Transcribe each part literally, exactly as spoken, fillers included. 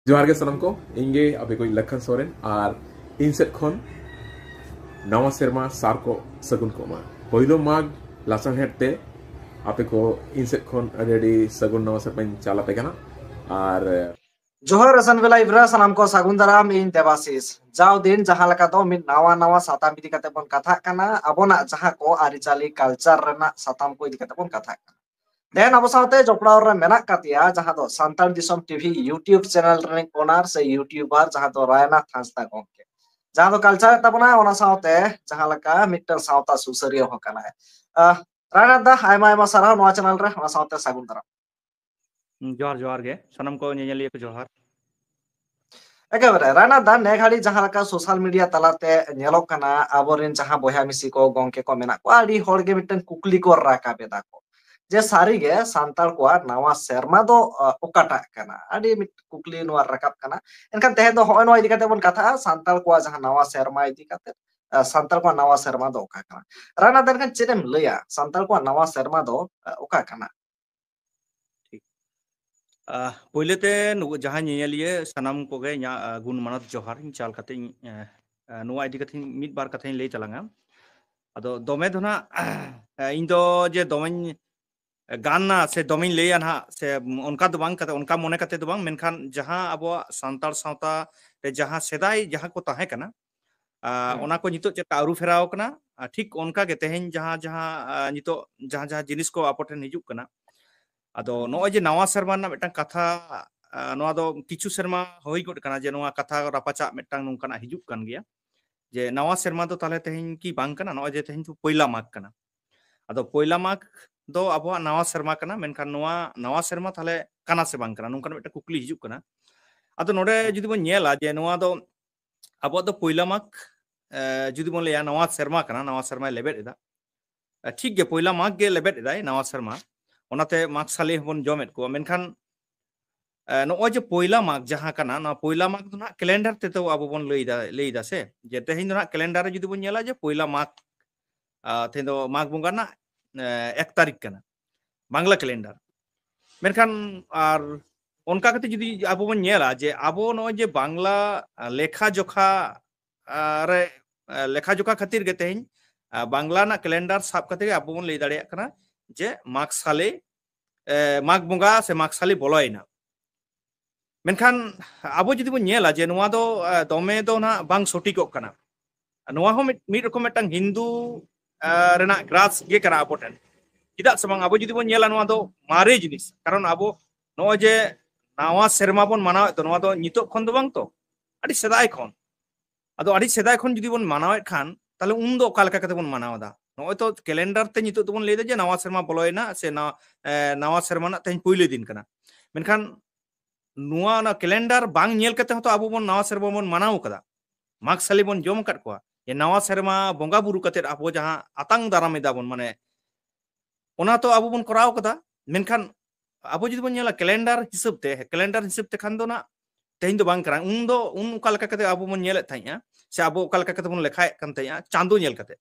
ᱡᱚᱦᱟᱨ ᱜᱮ ᱥᱟᱱᱟᱢ ᱠᱚ, ᱤᱧ ᱜᱮ ᱟᱯᱮ ᱠᱚ ᱞᱚᱠᱠᱷᱚᱱ ᱥᱚᱨᱮᱱ, ᱟᱨ ᱤᱧ ᱥᱮᱫ ᱠᱷᱚᱱ ᱱᱟᱣᱟ ᱥᱮᱨᱢᱟ ᱥᱟᱨ ᱠᱚ ᱥᱟᱹᱜᱩᱱ ᱠᱚᱜ ᱢᱟ᱾ ᱯᱳᱭᱞᱳ ᱢᱟᱜᱽ ᱞᱟᱥᱟᱲᱦᱮᱫ ᱛᱮ ᱟᱯᱮ ᱠᱚ ᱤᱧ ᱥᱮᱫ ᱠᱷᱚᱱ ᱟᱹᱰᱤ ᱟᱹᱰᱤ ᱥᱟᱹᱜᱩᱱ ᱱᱟᱣᱟ ᱥᱮᱨᱢᱟᱧ ᱪᱟᱞ ᱟᱯᱮ ᱠᱟᱱᱟ᱾ ᱟᱨ ᱡᱚᱦᱟᱨ ᱥᱟᱱᱵᱮᱞᱟ ᱤᱵᱨᱟ, ᱥᱟᱱᱟᱢ ᱠᱚ ᱥᱟᱹᱜᱩᱱ ᱫᱟᱨᱟᱢ᱾ ᱤᱧ ᱫᱮᱵᱟᱥᱤᱥ᱾ ᱡᱟᱣ ᱫᱤᱱ ᱡᱟᱦᱟᱸ ᱞᱮᱠᱟ ᱫᱚ ᱢᱤᱫ ᱱᱟᱣᱟ ᱱᱟᱣᱟ ᱥᱟᱛᱟᱢ ᱤᱫᱤ ᱠᱟᱛᱮ ᱵᱚᱱ ᱠᱟᱛᱷᱟᱜ ᱠᱟᱱᱟ, ᱟᱵᱚᱱᱟᱜ ᱡᱟᱦᱟᱸ ᱠᱚ ᱟᱹᱨᱤᱪᱟᱹᱞᱤ, ᱠᱟᱞᱪᱟᱨ ᱨᱮᱱᱟᱜ ᱥᱟᱛᱟᱢ ᱠᱚ ᱤᱫᱤ ᱠᱟᱛᱮ ᱵᱚᱱ ᱠᱟᱛᱷᱟᱜ ᱠᱟᱱᱟ᱾ ᱛᱮᱦᱮᱧ ᱟᱵᱚ ᱥᱟᱶᱛᱮ ᱡᱚᱯᱲᱟᱣ ᱨᱮ ᱢᱮᱱᱟᱜ ᱠᱟᱫᱮᱭᱟ ᱡᱟᱦᱟᱸ ᱫᱚ ᱥᱟᱱᱛᱟᱲ ᱫᱤᱥᱚᱢ ᱴᱤᱵᱷᱤ YouTube ᱪᱮᱱᱮᱞ ᱨᱤᱱᱤᱡ ᱚᱱᱟᱨ ᱥᱮ YouTuber, ᱡᱟᱦᱟᱸ ᱫᱚ ᱨᱟᱭᱱᱟᱛᱷ ᱦᱟᱸᱥᱫᱟ ᱜᱚᱢᱠᱮ, ᱡᱟᱦᱟᱸ ᱫᱚ ᱠᱟᱞᱪᱟᱨ ᱮᱫ ᱛᱟᱵᱚᱱᱟᱭ, ᱚᱱᱟ ᱥᱟᱶᱛᱮ ᱡᱟᱦᱟᱸ ᱞᱮᱠᱟ ᱢᱤᱫᱴᱟᱝ ᱥᱟᱶᱛᱟ ᱥᱩᱥᱟᱹᱨᱤᱭᱟᱹ ᱦᱚᱸ ᱠᱟᱱᱟᱭ᱾ ᱟᱦ, ᱨᱟᱭᱱᱟᱛᱷ ᱫᱟ, ᱟᱭᱢᱟ ᱟᱭᱢᱟ ᱥᱟᱨᱦᱟᱣ ᱱᱚᱣᱟ ᱪᱮᱱᱮᱞ ᱨᱮ, ᱚᱱᱟ ᱥᱟᱶᱛᱮ ᱥᱟᱹᱜᱩᱱ ᱫᱟᱨᱟᱢ᱾ ᱦᱩᱸ, ᱡᱚᱦᱟᱨ, ᱡᱚᱦᱟᱨ ᱜᱮ᱾ ᱥᱟᱱᱟᱢ ᱠᱚ ᱧᱮᱧᱮᱞᱤᱭᱟᱹ ᱠᱚ ᱡᱚᱦᱟᱨ᱾ ᱮᱠᱮᱵᱟᱨᱮ, ᱨᱟᱭᱱᱟᱛᱷ ᱫᱟ, ᱱᱮ ᱜᱷᱟᱹᱲᱤ ᱡᱟᱦᱟᱸ ᱞᱮᱠᱟ social media ᱛᱟᱞᱟᱛᱮ ᱧᱮᱞᱚᱜ ᱠᱟᱱᱟ, ᱟᱵᱚᱨᱮᱱ ᱡᱟᱦᱟᱸ ᱵᱚᱭᱦᱟ ᱢᱤᱥᱤ ᱠᱚ, ᱜᱚᱝᱠᱮ ᱠᱚ ᱢᱮᱱᱟᱜ ᱠᱚᱣᱟ, ᱟᱹᱰᱤ ᱦᱚᱲ ᱜᱮ ᱢᱤᱫᱴᱮᱱ ᱠᱩᱠᱞᱤ ᱠᱚ ᱨᱟᱠᱟᱵ ᱮᱫᱟ ᱠᱚ ᱡᱮ ᱥᱟᱹᱨᱤᱜᱮ ᱥᱟᱱᱛᱟᱲ ᱠᱚᱣᱟᱜ ᱱᱟᱣᱟ ᱥᱮᱨᱢᱟ ᱫᱚ, ᱟ, ᱚᱠᱟᱴᱟᱜ ᱠᱟᱱᱟ? ᱟᱹᱰᱤ ᱢᱤᱫ ᱠᱩᱠᱞᱤ ᱱᱚᱣᱟ ᱨᱟᱠᱟᱵ ᱠᱟᱱᱟ᱾ ᱮᱱᱠᱷᱟᱱ ᱛᱮᱦᱮᱧ ᱫᱚ ᱦᱚᱸᱜᱼᱚᱭ ᱱᱚᱣᱟ ᱤᱫᱤ ᱠᱟᱛᱮ ᱵᱚᱱ ᱠᱟᱛᱷᱟᱜᱼᱟ, ᱥᱟᱱᱛᱟᱲ ᱠᱚᱣᱟᱜ ᱡᱟᱦᱟᱸ ᱱᱟᱣᱟ ᱥᱮᱨᱢᱟ ᱤᱫᱤ ᱠᱟᱛᱮ, ᱟ, ᱥᱟᱱᱛᱟᱲ ᱠᱚᱣᱟᱜ ᱱᱟᱣᱟ ᱥᱮᱨᱢᱟ ᱫᱚ ᱚᱠᱟ ᱠᱟᱱᱟ? ᱨᱟᱭᱱᱟᱛᱷ ᱫᱟ, ᱮᱱᱠᱷᱟᱱ ᱪᱮᱫ ᱮᱢ ᱞᱟᱹᱭᱟ, ᱥᱟᱱᱛᱟᱲ ᱠᱚᱣᱟᱜ ᱱᱟᱣᱟ ᱥᱮᱨᱢᱟ ᱫᱚ, ᱟ, ᱚᱠᱟ ᱠᱟᱱᱟ? ᱴᱷᱤᱠ᱾ ᱟᱦ, ᱯᱳᱭᱞᱳ ᱛᱮ ᱱᱩᱠᱩ ᱡᱟᱦᱟᱸᱭ ᱧᱮᱧᱮᱞᱤᱭᱟᱹ ᱥᱟᱱᱟᱢ ᱠᱚᱜᱮ ᱤᱧᱟᱹᱜ, ᱟᱦ, ᱜᱩᱱ ᱢᱟᱱᱚᱛ ᱡᱚᱦᱟᱨ ᱤᱧ ᱪᱟᱞ ᱠᱟᱛᱮ ᱤᱧ, ᱟᱦ, ᱟᱦ, ᱱᱚᱣᱟ ᱤᱫᱤ ᱠᱟᱛᱮ ᱤᱧ ᱢᱤᱫ ᱵᱟᱨ ᱠᱟᱛᱷᱟᱧ ᱞᱟᱹᱭ ᱛᱟᱞᱟᱝᱟ᱾ ᱟᱫᱚ ᱫᱚᱢᱮ ᱫᱚ ᱱᱟᱜ, ᱟᱦ, ᱤᱧ ᱫᱚ ᱡᱮ ᱫᱚᱢᱮᱧ ᱜᱟᱱᱟ ᱥᱮ ᱫᱚᱢᱮᱧ ᱞᱟᱹᱭᱟ ᱱᱟᱦᱟᱜ ᱥᱮ ᱚᱱᱠᱟ ᱫᱚ ᱵᱟᱝ ᱠᱟᱛᱮ, ᱚᱱᱠᱟ ᱢᱚᱱᱮ ᱠᱟᱛᱮ ᱫᱚ ᱵᱟᱝ, ᱢᱮᱱᱠᱷᱟᱱ ᱡᱟᱦᱟᱸ ᱟᱵᱚᱣᱟᱜ ᱥᱟᱱᱛᱟᱲ ᱥᱟᱶᱛᱟ ᱨᱮ ᱡᱟᱦᱟᱸ ᱥᱮᱫᱟᱭ ᱡᱟᱦᱟᱸ ᱠᱚ ᱛᱟᱦᱮᱸ ᱠᱟᱱᱟ, ᱟᱦ, ᱦᱩᱸ᱾ ᱚᱱᱟ ᱠᱚ ᱱᱤᱛᱚᱜ ᱪᱮᱫ ᱞᱮᱠᱟ ᱟᱹᱨᱩ ᱯᱷᱮᱨᱟᱣ ᱠᱟᱱᱟ, ᱟᱦ, ᱴᱷᱤᱠ ᱚᱱᱠᱟ ᱜᱮ ᱛᱮᱦᱮᱧ ᱡᱟᱦᱟᱸ, ᱡᱟᱦᱟᱸ, ᱟᱦ, ᱱᱤᱛᱚᱜ ᱡᱟᱦᱟᱸ, ᱡᱟᱦᱟᱸ ᱡᱤᱱᱤᱥ ᱠᱚ ᱟᱵᱚ ᱴᱷᱮᱱ ᱦᱤᱡᱩᱜ ᱠᱟᱱᱟ᱾ ᱟᱫᱚ ᱦᱩᱸ᱾ ᱱᱚᱜᱼᱚᱭ ᱡᱮ ᱱᱟᱣᱟ ᱥᱮᱨᱢᱟ ᱨᱮᱱᱟᱜ ᱢᱤᱫᱴᱟᱝ ᱠᱟᱛᱷᱟ, ᱟᱦ, ᱱᱚᱣᱟ ᱫᱚ ᱠᱤᱪᱷᱩ ᱥᱮᱨᱢᱟ ᱦᱩᱭ ᱜᱚᱫ ᱠᱟᱱᱟ ᱡᱮ ᱱᱚᱣᱟ ᱠᱟᱛᱷᱟ ᱨᱟᱯᱟᱪᱟᱜ ᱢᱤᱫᱴᱟᱝ ᱱᱚᱝᱠᱟᱱᱟᱜ ᱦᱤᱡᱩᱜ ᱠᱟᱱ ᱜᱮᱭᱟ᱾ ᱡᱮ ᱱᱟᱣᱟ ᱥᱮᱨᱢᱟ ᱫᱚ ᱛᱟᱦᱞᱮ ᱛᱮᱦᱮᱧ ᱠᱤ ᱵᱟᱝ ᱠᱟᱱᱟ? ᱱᱚᱜᱼᱚᱭ ᱡᱮ ᱛᱮᱦᱮᱧ ᱫᱚ ᱯᱚᱭᱞᱟ ᱢᱟᱜᱽ ᱠᱟᱱᱟ᱾ ᱟᱫᱚ ᱯᱚᱭᱞᱟ ᱢᱟᱜᱽ ᱫᱚ ᱟᱵᱚᱣᱟᱜ ᱱᱟᱣᱟ ᱥᱮᱨᱢᱟ ᱠᱟᱱᱟ, ᱢᱮᱱᱠᱷᱟᱱ ᱱᱚᱣᱟ ᱱᱟᱣᱟ ᱥᱮᱨᱢᱟ ᱛᱟᱦᱞᱮ ᱠᱟᱱᱟ ᱥᱮ ᱵᱟᱝ ᱠᱟᱱᱟ? ᱱᱚᱝᱠᱟᱱ ᱢᱤᱫᱴᱟᱝ ᱠᱩᱠᱞᱤ ᱦᱤᱡᱩᱜ ᱠᱟᱱᱟ᱾ ᱟᱫᱚ ᱱᱚᱰᱮ ᱦᱩᱸ᱾ ᱡᱩᱫᱤ ᱵᱚᱱ ᱧᱮᱞᱟ ᱡᱮ ᱱᱚᱣᱟ ᱫᱚ ᱟᱵᱚᱣᱟᱜ ᱫᱚ ᱯᱚᱭᱞᱟ ᱢᱟᱜᱽ, ᱮ, ᱡᱩᱫᱤ ᱵᱚᱱ ᱞᱟᱹᱭᱟ ᱱᱟᱣᱟ ᱥᱮᱨᱢᱟ ᱠᱟᱱᱟ, ᱱᱟᱣᱟ ᱥᱮᱨᱢᱟᱭ ᱞᱮᱵᱮᱫ ᱮᱫᱟ᱾ ᱮ, ᱴᱷᱤᱠ ᱜᱮ, ᱯᱚᱭᱞᱟ ᱢᱟᱜᱽ ᱜᱮ ᱞᱮᱵᱮᱫ ᱮᱫᱟᱭ ᱱᱟᱣᱟ ᱥᱮᱨᱢᱟ, ᱚᱱᱟᱛᱮ ᱢᱟᱜᱽ ᱥᱟᱞᱮ ᱦᱚᱸᱵᱚᱱ ᱡᱚᱢᱮᱫ ᱠᱚᱣᱟ᱾ ᱢᱮᱱᱠᱷᱟᱱ, ᱮ, ᱱᱚᱜᱼᱚᱭ ᱡᱮ ᱯᱚᱭᱞᱟ ᱢᱟᱜᱽ ᱡᱟᱦᱟᱸ ᱠᱟᱱᱟ, ᱱᱚᱣᱟ ᱯᱚᱭᱞᱟ ᱢᱟᱜᱽ ᱫᱚ ᱱᱟᱦᱟᱜ calendar ᱛᱮᱫᱚ ᱟᱵᱚ ᱵᱚᱱ ᱞᱟᱹᱭ ᱫᱟ, ᱞᱟᱹᱭ ᱫᱟ ᱥᱮ, ᱡᱮ ᱛᱮᱦᱮᱧ ᱫᱚ ᱱᱟᱦᱟᱜ calendar ᱨᱮ ᱡᱩᱫᱤ ᱵᱚᱱ ᱧᱮᱞᱟ ᱡᱮ ᱯᱚᱭᱞᱟ ᱢᱟᱜᱽ, ᱟ, ᱛᱮᱦᱮᱧ ᱫᱚ ᱢᱟᱜᱽ ᱵᱚᱸᱜᱟ ᱨᱮᱱᱟᱜ, ᱮ, ᱮᱠ ᱛᱟᱹᱨᱤᱠᱷ ᱠᱟᱱᱟ ᱵᱟᱝᱞᱟ calendar᱾ ᱢᱮᱱᱠᱷᱟᱱ ᱟᱨ ᱚᱱᱠᱟ ᱠᱟᱛᱮ ᱡᱩᱫᱤ ᱟᱵᱚ ᱵᱚᱱ ᱧᱮᱞᱟ ᱡᱮ ᱟᱵᱚ ᱱᱚᱜᱼᱚᱭ ᱡᱮ ᱵᱟᱝᱞᱟ, ᱟ, ᱞᱮᱠᱷᱟ ᱡᱚᱠᱷᱟ, ᱟ, ᱨᱮ, ᱟ, ᱞᱮᱠᱷᱟ ᱡᱚᱠᱷᱟ ᱠᱷᱟᱹᱛᱤᱨ ᱜᱮ ᱛᱮᱦᱮᱧ, ᱟ, ᱵᱟᱝᱞᱟ ᱨᱮᱱᱟᱜ ᱠᱮᱞᱮᱱᱰᱟᱨ ᱥᱟᱵ ᱠᱟᱛᱮ ᱜᱮ ᱟᱵᱚ ᱵᱚᱱ ᱞᱟᱹᱭ ᱫᱟᱲᱮᱭᱟᱜ ᱠᱟᱱᱟ ᱡᱮ ᱢᱟᱜᱽ ᱥᱟᱞᱮ, ᱮ, ᱢᱟᱜᱽ ᱵᱚᱸᱜᱟ ᱥᱮ ᱢᱟᱜᱽ ᱥᱟᱞᱮ ᱵᱚᱞᱚᱭᱮᱱᱟ᱾ ᱢᱮᱱᱠᱷᱟᱱ ᱟᱵᱚ ᱡᱩᱫᱤ ᱵᱚᱱ ᱧᱮᱞᱟ ᱡᱮ ᱱᱚᱣᱟ ᱫᱚ, ᱟ, ᱫᱚᱢᱮ ᱫᱚ ᱱᱟᱦᱟᱜ ᱵᱟᱝ ᱥᱚᱴᱷᱤᱠᱚᱜ ᱠᱟᱱᱟ᱾ ᱱᱚᱣᱟ ᱦᱚᱸ ᱢᱤᱫ, ᱢᱤᱫ ᱨᱚᱠᱚᱢ ᱢᱤᱫᱴᱟᱝ ᱦᱤᱱᱫᱩ, ᱟ, ᱨᱮᱱᱟᱜ ᱜᱨᱟᱥ ᱜᱮ ᱠᱟᱱᱟ ᱟᱵᱚ ᱴᱷᱮᱱ᱾ ᱪᱮᱫᱟᱜ ᱥᱮ ᱵᱟᱝ, ᱟᱵᱚ ᱡᱩᱫᱤ ᱵᱚᱱ ᱧᱮᱞᱟ, ᱱᱚᱣᱟ ᱫᱚ ᱢᱟᱨᱮ ᱡᱤᱱᱤᱥ, ᱠᱟᱨᱚᱱ ᱟᱵᱚ ᱱᱚᱜᱼᱚᱭ ᱡᱮ ᱱᱟᱣᱟ ᱥᱮᱨᱢᱟ ᱵᱚᱱ ᱢᱟᱱᱟᱣᱮᱫ ᱫᱚ, ᱱᱚᱣᱟ ᱫᱚ ᱱᱤᱛᱚᱜ ᱠᱷᱚᱱ ᱫᱚ ᱵᱟᱝ ᱛᱚ, ᱟᱹᱰᱤ ᱥᱮᱫᱟᱭ ᱠᱷᱚᱱ᱾ ᱟᱫᱚ ᱟᱹᱰᱤ ᱥᱮᱫᱟᱭ ᱠᱷᱚᱱ ᱡᱩᱫᱤ ᱵᱚᱱ ᱢᱟᱱᱟᱣᱮᱫ ᱠᱷᱟᱱ, ᱛᱟᱦᱞᱮ ᱩᱱ ᱫᱚ ᱚᱠᱟ ᱞᱮᱠᱟ ᱠᱟᱛᱮ ᱵᱚᱱ ᱢᱟᱱᱟᱣ ᱮᱫᱟ? ᱱᱚᱜᱼᱚᱭ ᱛᱚ ᱠᱮᱞᱮᱱᱰᱟᱨ ᱛᱮ ᱱᱤᱛᱚᱜ ᱫᱚᱵᱚᱱ ᱞᱟᱹᱭᱫᱟ ᱡᱮ ᱱᱟᱣᱟ ᱥᱮᱨᱢᱟ ᱵᱚᱞᱚᱭᱮᱱᱟ, ᱥᱮ ᱱᱟᱣᱟ, ᱮ, ᱱᱟᱣᱟ ᱥᱮᱨᱢᱟ ᱨᱮᱱᱟᱜ ᱛᱮᱦᱮᱧ ᱯᱩᱭᱞᱩ ᱫᱤᱱ ᱠᱟᱱᱟ᱾ ᱢᱮᱱᱠᱷᱟᱱ ᱱᱚᱣᱟ, ᱚᱱᱟ ᱠᱮᱞᱮᱱᱰᱟᱨ ᱵᱟᱝ ᱧᱮᱞ ᱠᱟᱛᱮ ᱦᱚᱸᱛᱚ ᱟᱵᱚ ᱵᱚᱱ ᱱᱟᱣᱟ ᱥᱮᱨᱢᱟ ᱵᱚᱱ ᱢᱟᱱᱟᱣ ᱠᱟᱫᱟ, ᱢᱟᱜᱽ ᱥᱟᱞᱮ ᱵᱚᱱ ᱡᱚᱢ ᱟᱠᱟᱫ ᱠᱚᱣᱟ᱾ ᱡᱮ ᱱᱟᱣᱟ ᱥᱮᱨᱢᱟ ᱵᱚᱸᱜᱟ ᱵᱩᱨᱩ ᱠᱟᱛᱮ ᱟᱵᱚ ᱡᱟᱦᱟᱸ ᱟᱛᱟᱝ ᱫᱟᱨᱟᱢ ᱮᱫᱟ ᱵᱚᱱ, ᱢᱟᱱᱮ ᱚᱱᱟ ᱛᱚ ᱟᱵᱚ ᱵᱚᱱ ᱠᱚᱨᱟᱣ ᱠᱟᱫᱟ᱾ ᱢᱮᱱᱠᱷᱟᱱ ᱟᱵᱚ ᱡᱩᱫᱤ ᱵᱚᱱ ᱧᱮᱞᱟ ᱠᱮᱞᱮᱱᱰᱟᱨ ᱦᱤᱥᱟᱹᱵ ᱛᱮ, ᱠᱮᱞᱮᱱᱰᱟᱨ ᱦᱤᱥᱟᱹᱵ ᱛᱮ ᱠᱷᱟᱱ ᱫᱚ ᱱᱟᱜ ᱛᱮᱦᱮᱧ ᱫᱚ ᱵᱟᱝ ᱠᱟᱱᱟ᱾ ᱩᱱ ᱫᱚ, ᱩᱱ ᱚᱠᱟ ᱞᱮᱠᱟ ᱠᱟᱛᱮ ᱟᱵᱚ ᱵᱚᱱ ᱧᱮᱞᱮᱫ ᱛᱟᱦᱮᱸᱜᱼᱟ, ᱥᱮ ᱟᱵᱚ ᱚᱠᱟ ᱞᱮᱠᱟ ᱠᱟᱛᱮ ᱵᱚᱱ ᱞᱮᱠᱷᱟᱭᱮᱫ ᱠᱟᱱ ᱛᱟᱦᱮᱸᱜᱼᱟ ᱪᱟᱸᱫᱚ ᱧᱮᱞ ᱠᱟᱛᱮ᱾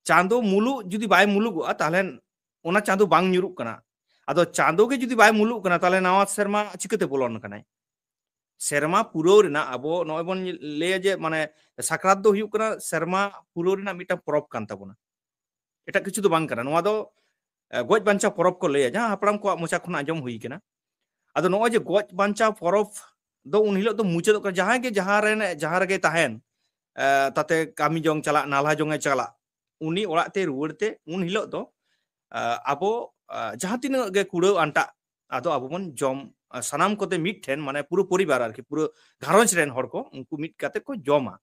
ᱪᱟᱸᱫᱚ ᱢᱩᱞᱩᱜ ᱡᱩᱫᱤ ᱵᱟᱭ ᱢᱩᱞᱩᱜᱚᱜᱼᱟ, ᱛᱟᱦᱞᱮ ᱚᱱᱟ ᱪᱟᱸᱫᱚ ᱵᱟᱝ ᱧᱩᱨᱩᱜ ᱠᱟᱱᱟ᱾ ᱟᱫᱚ ᱪᱟᱸᱫᱚ ᱜᱮ ᱡᱩᱫᱤ ᱵᱟᱭ ᱢᱩᱞᱩᱜ ᱠᱟᱱᱟ, ᱛᱟᱦᱞᱮ ᱱᱟᱣᱟ ᱥᱮᱨᱢᱟ ᱪᱤᱠᱟᱹᱛᱮ ᱵᱚᱞᱚᱱ ᱠᱟᱱᱟᱭ? ᱥᱮᱨᱢᱟ ᱯᱩᱨᱟᱹᱣ ᱨᱮᱱᱟᱜ ᱟᱵᱚ ᱱᱚᱜᱼᱚᱭ ᱵᱚᱱ ᱞᱟᱹᱭᱟ ᱡᱮ, ᱢᱟᱱᱮ, ᱥᱟᱠᱨᱟᱛ ᱫᱚ ᱦᱩᱭᱩᱜ ᱠᱟᱱᱟ ᱥᱮᱨᱢᱟ ᱯᱩᱨᱟᱹᱣ ᱨᱮᱱᱟᱜ ᱢᱤᱫᱴᱟᱝ ᱯᱚᱨᱚᱵᱽ ᱠᱟᱱ ᱛᱟᱵᱚᱱᱟ᱾ ᱮᱴᱟᱜ ᱠᱤᱪᱷᱩ ᱫᱚ ᱵᱟᱝ ᱠᱟᱱᱟ᱾ ᱱᱚᱣᱟ ᱫᱚ, ᱮ, ᱜᱚᱡ ᱵᱟᱧᱪᱟᱣ ᱯᱚᱨᱚᱵᱽ ᱠᱚ ᱞᱟᱹᱭᱟ, ᱡᱟᱦᱟᱸ ᱦᱟᱯᱲᱟᱢ ᱠᱚᱣᱟᱜ ᱢᱚᱪᱟ ᱠᱷᱚᱱ ᱟᱸᱡᱚᱢ ᱦᱩᱭ ᱠᱟᱱᱟ᱾ ᱟᱫᱚ ᱱᱚᱜᱼᱚᱭ ᱡᱮ ᱜᱚᱡ ᱵᱟᱧᱪᱟᱣ ᱯᱚᱨᱚᱵᱽ ᱫᱚ ᱩᱱ ᱦᱤᱞᱳᱜ ᱫᱚ ᱢᱩᱪᱟᱹᱫᱚᱜ ᱠᱟᱱᱟ, ᱡᱟᱦᱟᱸᱭ ᱜᱮ ᱡᱟᱦᱟᱸ ᱨᱮ, ᱡᱟᱦᱟᱸ ᱨᱮᱜᱮᱭ ᱛᱟᱦᱮᱱ, ᱮ, ᱛᱟᱛᱮ ᱠᱟᱹᱢᱤ ᱡᱚᱝ ᱪᱟᱞᱟᱜ, ᱱᱟᱞᱦᱟ ᱡᱚᱝ ᱮ ᱪᱟᱞᱟᱜ, ᱩᱱᱤ ᱚᱲᱟᱜ ᱛᱮ ᱨᱩᱣᱟᱹᱲ ᱛᱮ ᱩᱱ ᱦᱤᱞᱳᱜ ᱫᱚ, ᱮ, ᱟᱵᱚ, ᱮ, ᱡᱟᱦᱟᱸ ᱛᱤᱱᱟᱹᱜ ᱜᱮ ᱠᱩᱲᱟᱹᱣ ᱟᱱᱴᱟᱜ, ᱟᱫᱚ ᱟᱵᱚ ᱵᱚᱱ ᱡᱚᱢ, ᱮ, ᱥᱟᱱᱟᱢ ᱠᱚᱛᱮ ᱢᱤᱫ ᱴᱷᱮᱱ, ᱢᱟᱱᱮ ᱯᱩᱨᱟᱹ ᱯᱚᱨᱤᱵᱟᱨ ᱟᱨᱠᱤ, ᱯᱩᱨᱟᱹ ᱜᱷᱟᱨᱚᱸᱡᱽ ᱨᱮᱱ ᱦᱚᱲ ᱠᱚ ᱩᱱᱠᱩ ᱢᱤᱫ ᱠᱟᱛᱮ ᱠᱚ ᱡᱚᱢᱟ᱾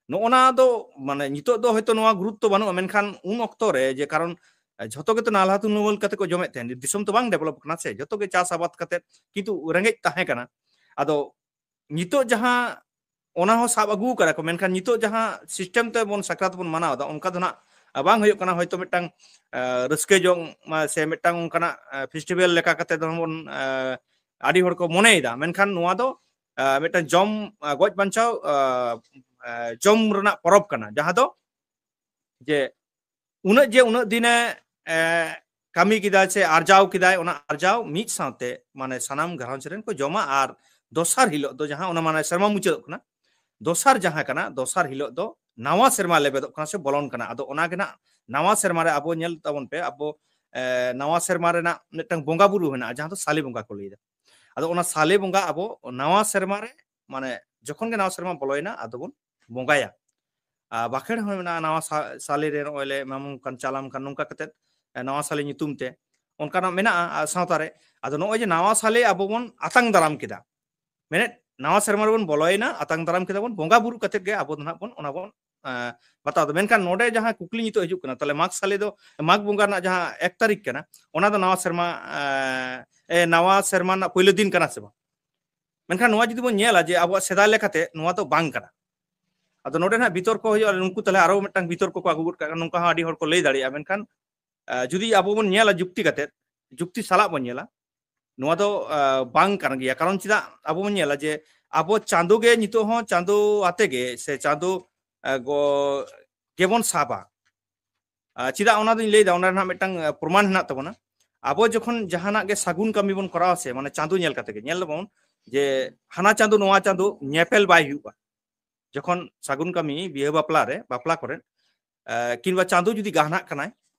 ᱱᱚᱜᱼᱚ ᱱᱟ ᱫᱚ, ᱢᱟᱱᱮ, ᱱᱤᱛᱚᱜ ᱫᱚ ᱦᱚᱭᱛᱳ ᱱᱚᱣᱟ ᱜᱩᱨᱩᱛᱛᱚ ᱵᱟᱹᱱᱩᱜᱼᱟ, ᱢᱮᱱᱠᱷᱟᱱ ᱩᱱ ᱚᱠᱛᱚ ᱨᱮ, ᱡᱮ ᱠᱟᱨᱚᱱ, ᱮ, ᱡᱷᱚᱛᱚ ᱜᱮᱛᱚ ᱱᱟᱞᱦᱟ ᱛᱩᱢᱟᱹᱞ ᱠᱟᱛᱮ ᱠᱚ ᱡᱚᱢᱮᱫ ᱛᱟᱦᱮᱸᱫ, ᱫᱤᱥᱚᱢ ᱛᱚ ᱵᱟᱝ ᱰᱮᱵᱷᱞᱚᱯ ᱠᱟᱱᱟ ᱥᱮ, ᱡᱷᱚᱛᱚ ᱜᱮ ᱪᱟᱥ ᱟᱵᱟᱫ ᱠᱟᱛᱮ, ᱠᱤᱱᱛᱩ ᱨᱮᱸᱜᱮᱡ ᱛᱟᱦᱮᱸ ᱠᱟᱱᱟ᱾ ᱟᱫᱚ ᱱᱤᱛᱚᱜ ᱡᱟᱦᱟᱸ, ᱚᱱᱟ ᱦᱚᱸ ᱥᱟᱵ ᱟᱹᱜᱩ ᱠᱟᱫᱟ ᱠᱚ, ᱢᱮᱱᱠᱷᱟᱱ ᱱᱤᱛᱚᱜ ᱡᱟᱦᱟᱸ ᱥᱤᱥᱴᱮᱢ ᱛᱮ ᱵᱚᱱ ᱥᱟᱠᱨᱟᱛ ᱵᱚᱱ ᱢᱟᱱᱟᱣ ᱮᱫᱟ, ᱚᱱᱠᱟ ᱫᱚ ᱱᱟᱜ ᱵᱟᱝ ᱦᱩᱭᱩᱜ ᱠᱟᱱᱟ᱾ ᱦᱚᱭᱛᱳ ᱢᱤᱫᱴᱟᱝ, ᱮ, ᱨᱟᱹᱥᱠᱟᱹ ᱡᱚᱝ, ᱢᱟ, ᱥᱮ ᱢᱤᱫᱴᱟᱝ ᱚᱱᱠᱟᱱᱟᱜ, ᱮ, ᱯᱷᱮᱥᱴᱤᱵᱷᱮᱞ ᱞᱮᱠᱟ ᱠᱟᱛᱮ ᱫᱚ ᱵᱚᱱ, ᱮ, ᱟᱹᱰᱤ ᱦᱚᱲ ᱠᱚ ᱢᱚᱱᱮᱭᱮᱫᱟ, ᱢᱮᱱᱠᱷᱟᱱ ᱱᱚᱣᱟ ᱫᱚ, ᱮ, ᱢᱤᱫᱴᱟᱝ ᱡᱚᱢ, ᱮ, ᱜᱚᱡ ᱵᱟᱧᱪᱟᱣ, ᱮ, ᱮ, ᱡᱚᱢ ᱨᱮᱱᱟᱜ ᱯᱚᱨᱚᱵᱽ ᱠᱟᱱᱟ, ᱡᱟᱦᱟᱸ ᱫᱚ ᱡᱮ ᱩᱱᱟᱹᱜ ᱡᱮ ᱩᱱᱟᱹᱜ ᱫᱤᱱᱮ, ᱮ, ᱠᱟᱹᱢᱤ ᱠᱮᱫᱟᱭ ᱥᱮ ᱟᱨᱡᱟᱣ ᱠᱮᱫᱟᱭ, ᱚᱱᱟ ᱟᱨᱡᱟᱣ ᱢᱤᱫ ᱥᱟᱶᱛᱮ ᱢᱟᱱᱮ ᱥᱟᱱᱟᱢ ᱜᱷᱟᱨᱚᱸᱡᱽ ᱨᱮᱱ ᱠᱚ ᱡᱚᱢᱟ᱾ ᱟᱨ ᱫᱚᱥᱟᱨ ᱦᱤᱞᱳᱜ ᱫᱚ ᱡᱟᱦᱟᱸ ᱚᱱᱟ ᱢᱟᱱᱮ ᱥᱮᱨᱢᱟ ᱢᱩᱪᱟᱹᱫᱚᱜ ᱠᱟᱱᱟ, ᱫᱚᱥᱟᱨ ᱡᱟᱦᱟᱸ ᱠᱟᱱᱟ, ᱫᱚᱥᱟᱨ ᱦᱤᱞᱳᱜ ᱫᱚ ᱱᱟᱣᱟ ᱥᱮᱨᱢᱟ ᱞᱮᱵᱮᱫᱚᱜ ᱠᱟᱱᱟ ᱥᱮ ᱵᱚᱞᱚᱱ ᱠᱟᱱᱟ᱾ ᱟᱫᱚ ᱚᱱᱟ ᱜᱮ ᱱᱟᱜ ᱱᱟᱣᱟ ᱥᱮᱨᱢᱟ ᱨᱮ ᱟᱵᱚ ᱧᱮᱞ ᱛᱟᱵᱚᱱ ᱯᱮ, ᱟᱵᱚ, ᱮ, ᱱᱟᱣᱟ ᱥᱮᱨᱢᱟ ᱨᱮᱱᱟᱜ ᱢᱤᱫᱴᱟᱝ ᱵᱚᱸᱜᱟ ᱵᱩᱨᱩ ᱦᱮᱱᱟᱜᱼᱟ, ᱡᱟᱦᱟᱸ ᱫᱚ ᱥᱟᱞᱮ ᱵᱚᱸᱜᱟ ᱠᱚ ᱞᱟᱹᱭᱫᱟ᱾ ᱟᱫᱚ ᱚᱱᱟ ᱥᱟᱞᱮ ᱵᱚᱸᱜᱟ ᱟᱵᱚ ᱱᱟᱣᱟ ᱥᱮᱨᱢᱟ ᱨᱮ, ᱢᱟᱱᱮ ᱡᱚᱠᱷᱚᱱ ᱜᱮ ᱱᱟᱣᱟ ᱥᱮᱨᱢᱟ ᱵᱚᱞᱚᱭᱮᱱᱟ, ᱟᱫᱚ ᱵᱚᱱ ᱵᱚᱸᱜᱟᱭᱟ᱾ ᱟᱨ ᱵᱟᱠᱷᱮᱲ ᱦᱚᱸ ᱢᱮᱱᱟᱜᱼᱟ, ᱱᱟᱣᱟ ᱥᱟ-, ᱥᱟᱞᱮ ᱨᱮ ᱱᱚᱜᱼᱚᱭ ᱞᱮ ᱮᱢᱟᱢ ᱠᱟᱱ, ᱪᱟᱞᱟᱢ ᱠᱟᱱ, ᱱᱚᱝᱠᱟ ᱠᱟᱛᱮᱫ, ᱮ, ᱱᱟᱣᱟ ᱥᱟᱞᱮ ᱧᱩᱛᱩᱢ ᱛᱮ ᱚᱱᱠᱟᱱᱟᱜ ᱢᱮᱱᱟᱜᱼᱟ, ᱟ, ᱥᱟᱶᱛᱟ ᱨᱮ᱾ ᱟᱫᱚ ᱱᱚᱜᱼᱚᱭ ᱡᱮ ᱱᱟᱣᱟ ᱥᱟᱞᱮ ᱟᱵᱚ ᱵᱚᱱ ᱟᱛᱟᱝ ᱫᱟᱨᱟᱢ ᱠᱮᱫᱟ, ᱢᱮᱱᱮᱫ ᱱᱟᱣᱟ ᱥᱮᱨᱢᱟ ᱨᱮᱵᱚᱱ ᱵᱚᱞᱚᱭᱮᱱᱟ, ᱟᱛᱟᱝ ᱫᱟᱨᱟᱢ ᱠᱮᱫᱟ ᱵᱚᱱ, ᱵᱚᱸᱜᱟ ᱵᱩᱨᱩ ᱠᱟᱛᱮᱫ ᱜᱮ ᱟᱵᱚ ᱫᱚ ᱱᱟᱜ ᱵᱚᱱ ᱚᱱᱟ ᱵᱚᱱ, ᱮ, ᱵᱟᱛᱟᱣ ᱫᱟ᱾ ᱢᱮᱱᱠᱷᱟᱱ ᱱᱚᱰᱮ ᱡᱟᱦᱟᱸ ᱠᱩᱠᱞᱤ ᱱᱤᱛᱚᱜ ᱦᱤᱡᱩᱜ ᱠᱟᱱᱟ, ᱛᱟᱦᱞᱮ ᱢᱟᱜᱽ ᱥᱟᱞᱮ ᱫᱚ, ᱢᱟᱜᱽ ᱵᱚᱸᱜᱟ ᱨᱮᱱᱟᱜ ᱡᱟᱦᱟᱸ ᱮᱠ ᱛᱟᱹᱨᱤᱠᱷ ᱠᱟᱱᱟ, ᱚᱱᱟ ᱫᱚ ᱱᱟᱣᱟ ᱥᱮᱨᱢᱟ, ᱮ, ᱮ, ᱱᱟᱣᱟ ᱥᱮᱨᱢᱟ ᱨᱮᱱᱟᱜ ᱯᱳᱭᱞᱳ ᱫᱤᱱ ᱠᱟᱱᱟ ᱥᱮ ᱵᱟᱝ? ᱢᱮᱱᱠᱷᱟᱱ ᱱᱚᱣᱟ ᱡᱩᱫᱤ ᱵᱚᱱ ᱧᱮᱞᱟ ᱡᱮ ᱟᱵᱚᱣᱟᱜ ᱥᱮᱫᱟᱭ ᱞᱮᱠᱟᱛᱮ ᱱᱚᱣᱟ ᱫᱚ ᱵᱟᱝ ᱠᱟᱱᱟ᱾ ᱟᱫᱚ ᱱᱚᱰᱮ ᱱᱟᱜ ᱵᱤᱛᱚᱨᱠᱚ ᱦᱩᱭᱩᱜᱼᱟ, ᱱᱩᱠᱩ ᱛᱟᱦᱞᱮ ᱟᱨᱚ ᱢᱤᱫᱴᱟᱝ ᱵᱤᱛᱚᱨᱠᱚ ᱠᱚ ᱟᱹᱜᱩ ᱜᱚᱫ ᱠᱟᱜᱼᱟ, ᱱᱚᱝᱠᱟ ᱦᱚᱸ ᱟᱹᱰᱤ ᱦᱚᱲ ᱠᱚ ᱞᱟᱹᱭ ᱫᱟᱲᱮᱭᱟᱜᱼᱟ᱾ ᱢᱮᱱᱠᱷᱟᱱ, ᱮ, ᱡᱩᱫᱤ ᱟᱵᱚ ᱵᱚᱱ ᱧᱮᱞᱟ ᱡᱩᱠᱛᱤ ᱠᱟᱛᱮᱫ, ᱡᱩᱠᱛᱤ ᱥᱟᱞᱟᱜ ᱵᱚᱱ ᱧᱮᱞᱟ, ᱱᱚᱣᱟ ᱫᱚ, ᱮ, ᱵᱟᱝ ᱠᱟᱱ ᱜᱮᱭᱟ᱾ ᱠᱟᱨᱚᱱ ᱪᱮᱫᱟᱜ ᱟᱵᱚ ᱵᱚᱱ ᱧᱮᱞᱟ ᱡᱮ ᱟᱵᱚ ᱪᱟᱸᱫᱳ ᱜᱮ ᱱᱤᱛᱚᱜ ᱦᱚᱸ ᱪᱟᱸᱫᱳ ᱟᱛᱮ ᱜᱮ ᱥᱮ ᱪᱟᱸᱫᱳ, ᱮ, ᱜᱚ-, ᱜᱮᱵᱚᱱ ᱥᱟᱵᱟ᱾ ᱟ, ᱪᱮᱫᱟᱜ ᱚᱱᱟ ᱫᱚᱧ ᱞᱟᱹᱭᱫᱟ, ᱚᱱᱟ ᱨᱮᱱᱟᱜ ᱢᱤᱫᱴᱟᱝ, ᱟ, ᱯᱨᱚᱢᱟᱱ ᱦᱮᱱᱟᱜ ᱛᱟᱵᱚᱱᱟ᱾ ᱟᱵᱚ ᱡᱚᱠᱷᱚᱱ ᱡᱟᱦᱟᱱᱟᱜ ᱜᱮ ᱥᱟᱹᱜᱩᱱ ᱠᱟᱹᱢᱤ ᱵᱚᱱ ᱠᱚᱨᱟᱣᱟ ᱥᱮ, ᱢᱟᱱᱮ ᱪᱟᱸᱫᱳ ᱧᱮᱞ ᱠᱟᱛᱮ ᱜᱮ, ᱧᱮᱞ ᱫᱟᱵᱚᱱ ᱡᱮ ᱦᱟᱱᱟ ᱪᱟᱸᱫᱳ ᱱᱚᱣᱟ ᱪᱟᱸᱫᱳ ᱧᱮᱯᱮᱞ ᱵᱟᱭ ᱦᱩᱭᱩᱜᱼᱟ᱾ ᱡᱚᱠᱷᱚᱱ ᱥᱟᱹᱜᱩᱱ ᱠᱟᱹᱢᱤ, ᱵᱤᱦᱟᱹ ᱵᱟᱯᱞᱟ ᱨᱮ, ᱵᱟᱯᱞᱟ ᱠᱚᱨᱮ, ᱟ, ᱠᱤᱝᱵᱟ ᱪᱟᱸᱫᱳ ᱡᱩᱫᱤ ᱜᱟᱦᱱᱟᱜ ᱠᱟᱱᱟᱭ,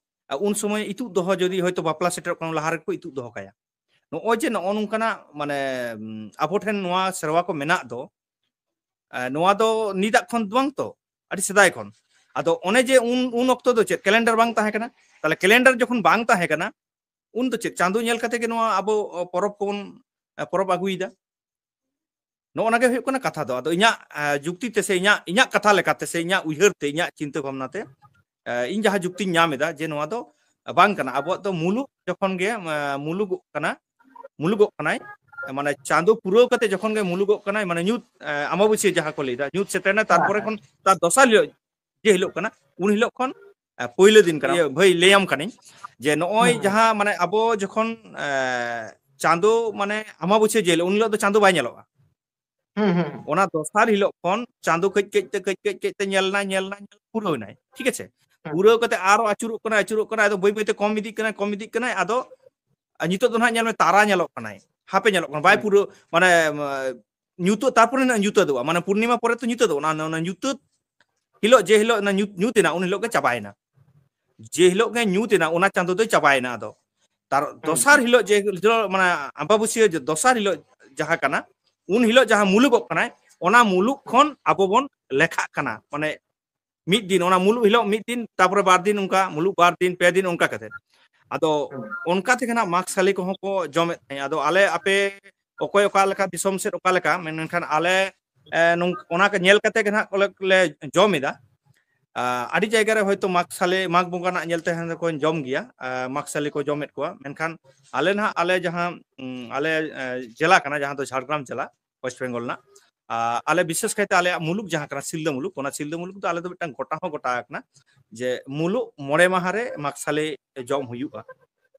ᱟ, ᱩᱱ ᱥᱚᱢᱚᱭ ᱤᱛᱩᱫ ᱫᱚᱦᱚ, ᱡᱩᱫᱤ ᱦᱚᱭᱛᱳ ᱵᱟᱯᱞᱟ ᱥᱮᱴᱮᱨᱚᱜ ᱠᱟᱱᱟ, ᱞᱟᱦᱟ ᱨᱮᱠᱚ ᱤᱛᱩᱫ ᱫᱚᱦᱚ ᱠᱟᱭᱟ᱾ ᱱᱚᱜᱼᱚᱭ ᱡᱮ ᱱᱚᱜᱼᱚ ᱱᱚᱝᱠᱟᱱᱟᱜ, ᱢᱟᱱᱮ, ᱩᱢ, ᱟᱵᱚ ᱴᱷᱮᱱ ᱱᱚᱣᱟ ᱥᱮᱨᱣᱟ ᱠᱚ ᱢᱮᱱᱟᱜ ᱫᱚ, ᱮ, ᱱᱚᱣᱟ ᱫᱚ ᱱᱤᱛᱟᱜ ᱠᱷᱚᱱ ᱫᱚ ᱵᱟᱝ ᱛᱚ, ᱟᱹᱰᱤ ᱥᱮᱫᱟᱭ ᱠᱷᱚᱱ᱾ ᱟᱫᱚ ᱚᱱᱮ ᱡᱮ ᱩᱱ, ᱩᱱ ᱚᱠᱛᱚ ᱫᱚ ᱪᱮᱫ ᱠᱮᱞᱮᱱᱰᱟᱨ ᱵᱟᱝ ᱛᱟᱦᱮᱸ ᱠᱟᱱᱟ? ᱛᱟᱦᱞᱮ ᱠᱮᱞᱮᱱᱰᱟᱨ ᱡᱚᱠᱷᱚᱱ ᱵᱟᱝ ᱛᱟᱦᱮᱸ ᱠᱟᱱᱟ, ᱩᱱ ᱫᱚ ᱪᱮᱫ ᱪᱟᱸᱫᱳ ᱧᱮᱞ ᱠᱟᱛᱮ ᱜᱮ ᱱᱚᱣᱟ ᱟᱵᱚ, ᱚ, ᱯᱚᱨᱚᱵᱽ ᱠᱚᱵᱚᱱ, ᱮ, ᱯᱚᱨᱚᱵᱽ ᱟᱹᱜᱩᱭᱮᱫᱟ? ᱱᱚᱜᱼᱚ ᱱᱟ ᱜᱮ ᱦᱩᱭᱩᱜ ᱠᱟᱱᱟ ᱠᱟᱛᱷᱟ ᱫᱚ᱾ ᱟᱫᱚ ᱤᱧᱟᱹᱜ, ᱮ, ᱡᱩᱠᱛᱤ ᱛᱮ ᱥᱮ ᱤᱧᱟᱹᱜ, ᱤᱧᱟᱹᱜ ᱠᱟᱛᱷᱟ ᱞᱮᱠᱟᱛᱮ ᱥᱮ ᱤᱧᱟᱹᱜ ᱩᱭᱦᱟᱹᱨ ᱛᱮ, ᱤᱧᱟᱹᱜ ᱪᱤᱱᱛᱟᱹ ᱵᱷᱟᱵᱽᱱᱟ ᱛᱮ, ᱮ, ᱤᱧ ᱡᱟᱦᱟᱸ ᱡᱩᱠᱛᱤᱧ ᱧᱟᱢ ᱮᱫᱟ ᱡᱮ ᱱᱚᱣᱟ ᱫᱚ ᱵᱟᱝ ᱠᱟᱱᱟ᱾ ᱟᱵᱚᱣᱟᱜ ᱫᱚ ᱢᱩᱞᱩᱜ ᱡᱚᱠᱷᱚᱱ ᱜᱮ, ᱮ, ᱢᱩᱞᱩᱜᱚᱜ ᱠᱟᱱᱟ, ᱢᱩᱞᱩᱜᱚᱜ ᱠᱟᱱᱟᱭ, ᱮ, ᱢᱟᱱᱮ ᱪᱟᱸᱫᱳ ᱯᱩᱨᱟᱹᱣ ᱠᱟᱛᱮ ᱡᱚᱠᱷᱚᱱ ᱜᱮ ᱢᱩᱞᱩᱜᱚᱜ ᱠᱟᱱᱟᱭ, ᱢᱟᱱᱮ ᱧᱩᱛ, ᱮ, ᱟᱢᱵᱟᱵᱟᱹᱥᱭᱟᱹ ᱡᱟᱦᱟᱸ ᱠᱚ ᱞᱟᱹᱭᱫᱟ, ᱧᱩᱛ ᱥᱮᱴᱮᱨᱱᱟ, ᱛᱟᱨᱯᱚᱨᱮ ᱠᱷᱚᱱ ᱛᱟᱨ ᱫᱚᱥᱟᱨ ᱦᱤᱞᱳᱜ ᱡᱮ ᱦᱤᱞᱳᱜ ᱠᱟᱱᱟ, ᱩᱱ ᱦᱤᱞᱳᱜ ᱠᱷᱚᱱ, ᱮ, ᱯᱳᱭᱞᱳ ᱫᱤᱱ ᱠᱟᱱᱟ᱾ ᱤᱭᱟᱹ, ᱵᱷᱟᱹᱭ, ᱞᱟᱹᱭᱟᱢ ᱠᱟᱹᱱᱟᱹᱧ ᱡᱮ ᱱᱚᱜᱼᱚᱭ ᱦᱮᱸ᱾ ᱡᱟᱦᱟᱸ, ᱢᱟᱱᱮ, ᱟᱵᱚ ᱡᱚᱠᱷᱚᱱ, ᱮ, ᱪᱟᱸᱫᱳ, ᱢᱟᱱᱮ, ᱟᱢᱟᱵᱟᱹᱥᱭᱟᱹ ᱡᱮ ᱦᱤᱞᱳᱜ, ᱩᱱ ᱦᱤᱞᱳᱜ ᱫᱚ ᱪᱟᱸᱫᱳ ᱵᱟᱭ ᱧᱮᱞᱚᱜᱼᱟ᱾ ᱦᱩᱸ, ᱦᱩᱸ, ᱦᱩᱸ᱾ ᱚᱱᱟ ᱫᱚᱥᱟᱨ ᱦᱤᱞᱳᱜ ᱠᱷᱚᱱ ᱪᱟᱸᱫᱳ ᱠᱟᱹᱡ ᱠᱟᱹᱡ ᱛᱮ, ᱠᱟᱹᱡ ᱠᱟᱹᱡ ᱠᱟᱹᱡ ᱛᱮ ᱧᱮᱞ ᱮᱱᱟᱭ, ᱧᱮᱞ ᱮᱱᱟᱭ, ᱧᱮᱞ ᱯᱩᱨᱟᱹᱣ ᱮᱱᱟᱭ, ᱴᱷᱤᱠ ᱟᱪᱷᱮ? ᱯᱩᱨᱟᱹᱣ ᱠᱟᱛᱮ ᱟᱨᱚ ᱟᱹᱪᱩᱨᱚᱜ ᱠᱟᱱᱟᱭ, ᱟᱹᱪᱩᱨᱚᱜ ᱠᱟᱱᱟᱭ, ᱟᱫᱚ ᱵᱟᱹᱭ ᱵᱟᱹᱭᱛᱮ ᱠᱚᱢ ᱤᱫᱤᱜ ᱠᱟᱱᱟᱭ, ᱠᱚᱢ ᱤᱫᱤᱜ ᱠᱟᱱᱟᱭ᱾ ᱟᱫᱚ ᱟᱨ ᱱᱤᱛᱚᱜ ᱫᱚ ᱱᱟᱦᱟᱜ ᱧᱮᱞ ᱢᱮ, ᱛᱟᱨᱟ ᱧᱮᱞᱚᱜ ᱠᱟᱱᱟᱭ, ᱦᱟᱯᱮ ᱧᱮᱞᱚᱜ ᱠᱟᱱᱟ, ᱵᱟᱭ ᱯᱩᱨᱟᱹ, ᱢᱟᱱᱮ, ᱧᱩᱛᱟᱹ, ᱛᱟᱨᱯᱚᱨᱮ ᱱᱟᱜ ᱧᱩᱛᱟᱹᱫᱚᱜᱼᱟ, ᱢᱟᱱᱮ ᱯᱩᱨᱱᱤᱢᱟ ᱯᱚᱨᱮ ᱛᱚ ᱧᱩᱛᱟᱹᱫᱚᱜᱼᱟ, ᱚᱱᱟ, ᱚᱱᱟ ᱧᱩᱛᱟᱹᱫ ᱦᱤᱞᱳᱜ, ᱡᱮ ᱦᱤᱞᱳᱜ ᱚᱱᱟ ᱧᱩᱛ, ᱧᱩᱛ ᱮᱱᱟ, ᱩᱱ ᱦᱤᱞᱳᱜ ᱜᱮ ᱪᱟᱵᱟᱭᱮᱱᱟ᱾ ᱡᱮ ᱦᱤᱞᱳᱜ ᱜᱮ ᱧᱩᱛ ᱮᱱᱟ, ᱚᱱᱟ ᱪᱟᱸᱫᱳ ᱫᱚᱭ ᱪᱟᱵᱟᱭᱮᱱᱟ᱾ ᱟᱫᱚ ᱛᱟᱨ ᱫᱚᱥᱟᱨ ᱦᱤᱞᱳᱜ, ᱡᱮ ᱦᱤᱞᱳᱜ, ᱢᱟᱱᱮ, ᱟᱢᱵᱟᱵᱟᱹᱥᱭᱟᱹ ᱡᱮ ᱫᱚᱥᱟᱨ ᱦᱤᱞᱳᱜ ᱡᱟᱦᱟᱸ ᱠᱟᱱᱟ, ᱩᱱ ᱦᱤᱞᱳᱜ ᱡᱟᱦᱟᱸ ᱢᱩᱞᱩᱜᱚᱜ ᱠᱟᱱᱟᱭ, ᱚᱱᱟ ᱢᱩᱞᱩᱜ ᱠᱷᱚᱱ ᱟᱵᱚ ᱵᱚᱱ ᱞᱮᱠᱷᱟᱜ ᱠᱟᱱᱟ᱾ ᱢᱟᱱᱮ, ᱢᱤᱫ ᱫᱤᱱ, ᱚᱱᱟ ᱢᱩᱞᱩᱜ ᱦᱤᱞᱳᱜ ᱢᱤᱫ ᱫᱤᱱ, ᱛᱟᱨᱯᱚᱨᱮ ᱵᱟᱨ ᱫᱤᱱ, ᱚᱱᱠᱟ ᱢᱩᱞᱩᱜ ᱵᱟᱨ ᱫᱤᱱ, ᱯᱮ ᱫᱤᱱ, ᱚᱱᱠᱟ ᱠᱟᱛᱮ᱾ ᱟᱫᱚ ᱚᱱᱠᱟ ᱛᱮᱜᱮ ᱱᱟᱜ ᱢᱟᱜᱽ ᱥᱟᱞᱮ ᱠᱚᱦᱚᱸ ᱠᱚ ᱡᱚᱢᱮᱫ ᱛᱟᱦᱮᱸᱫ᱾ ᱟᱫᱚ ᱟᱞᱮ, ᱟᱯᱮ ᱚᱠᱚᱭ ᱚᱠᱟ ᱞᱮᱠᱟ ᱫᱤᱥᱚᱢ ᱥᱮᱫ ᱚᱠᱟ ᱞᱮᱠᱟ, ᱢᱮᱱᱠᱷᱟᱱ ᱟᱞᱮ, ᱮ, ᱱᱚᱝ-, ᱚᱱᱟ ᱠᱚ ᱧᱮᱞ ᱠᱟᱛᱮ ᱜᱮ ᱱᱟᱜ ᱠᱚᱞᱮ, ᱞᱮ ᱡᱚᱢ ᱮᱫᱟ᱾ ᱟ, ᱟᱹᱰᱤ ᱡᱟᱭᱜᱟ ᱨᱮ ᱦᱚᱭᱛᱳ ᱢᱟᱜᱽ ᱥᱟᱞᱮ, ᱢᱟᱜᱽ ᱵᱚᱸᱜᱟ ᱱᱟᱜ ᱧᱮᱞ ᱛᱮ ᱦᱟᱸᱜ ᱠᱚ ᱡᱚᱢ ᱜᱮᱭᱟ, ᱟ, ᱢᱟᱜᱽ ᱥᱟᱞᱮ ᱠᱚ ᱡᱚᱢᱮᱫ ᱠᱚᱣᱟ, ᱢᱮᱱᱠᱷᱟᱱ ᱟᱞᱮ ᱱᱟᱦᱟᱜ, ᱟᱞᱮ ᱡᱟᱦᱟᱸ, ᱩᱸ, ᱟᱞᱮ, ᱮ, ᱡᱮᱞᱟ ᱠᱟᱱᱟ, ᱡᱟᱦᱟᱸ ᱫᱚ ᱡᱷᱟᱲᱜᱨᱟᱢ ᱡᱮᱞᱟ, ᱳᱭᱮᱥᱴ ᱵᱮᱝᱜᱚᱞ ᱨᱮᱱᱟᱜ, ᱟ, ᱟᱞᱮ ᱵᱤᱥᱮᱥ ᱠᱟᱭᱛᱮ ᱟᱞᱮᱭᱟᱜ ᱢᱩᱞᱩᱠ ᱡᱟᱦᱟᱸ ᱠᱟᱱᱟ, ᱥᱤᱞᱫᱟᱹ ᱢᱩᱞᱩᱠ, ᱚᱱᱟ ᱥᱤᱞᱫᱟᱹ ᱢᱩᱞᱩᱠ ᱫᱚ ᱟᱞᱮ ᱫᱚ ᱢᱤᱫᱴᱟᱝ ᱜᱚᱴᱟ ᱦᱚᱸ ᱜᱚᱴᱟ ᱟᱠᱟᱱᱟ ᱡᱮ ᱢᱩᱞᱩᱜ ᱢᱚᱬᱮ ᱢᱟᱦᱟ ᱨᱮ ᱢᱟᱜᱽ ᱥᱟᱞᱮ ᱡᱚᱢ ᱦᱩᱭᱩᱜᱼᱟ᱾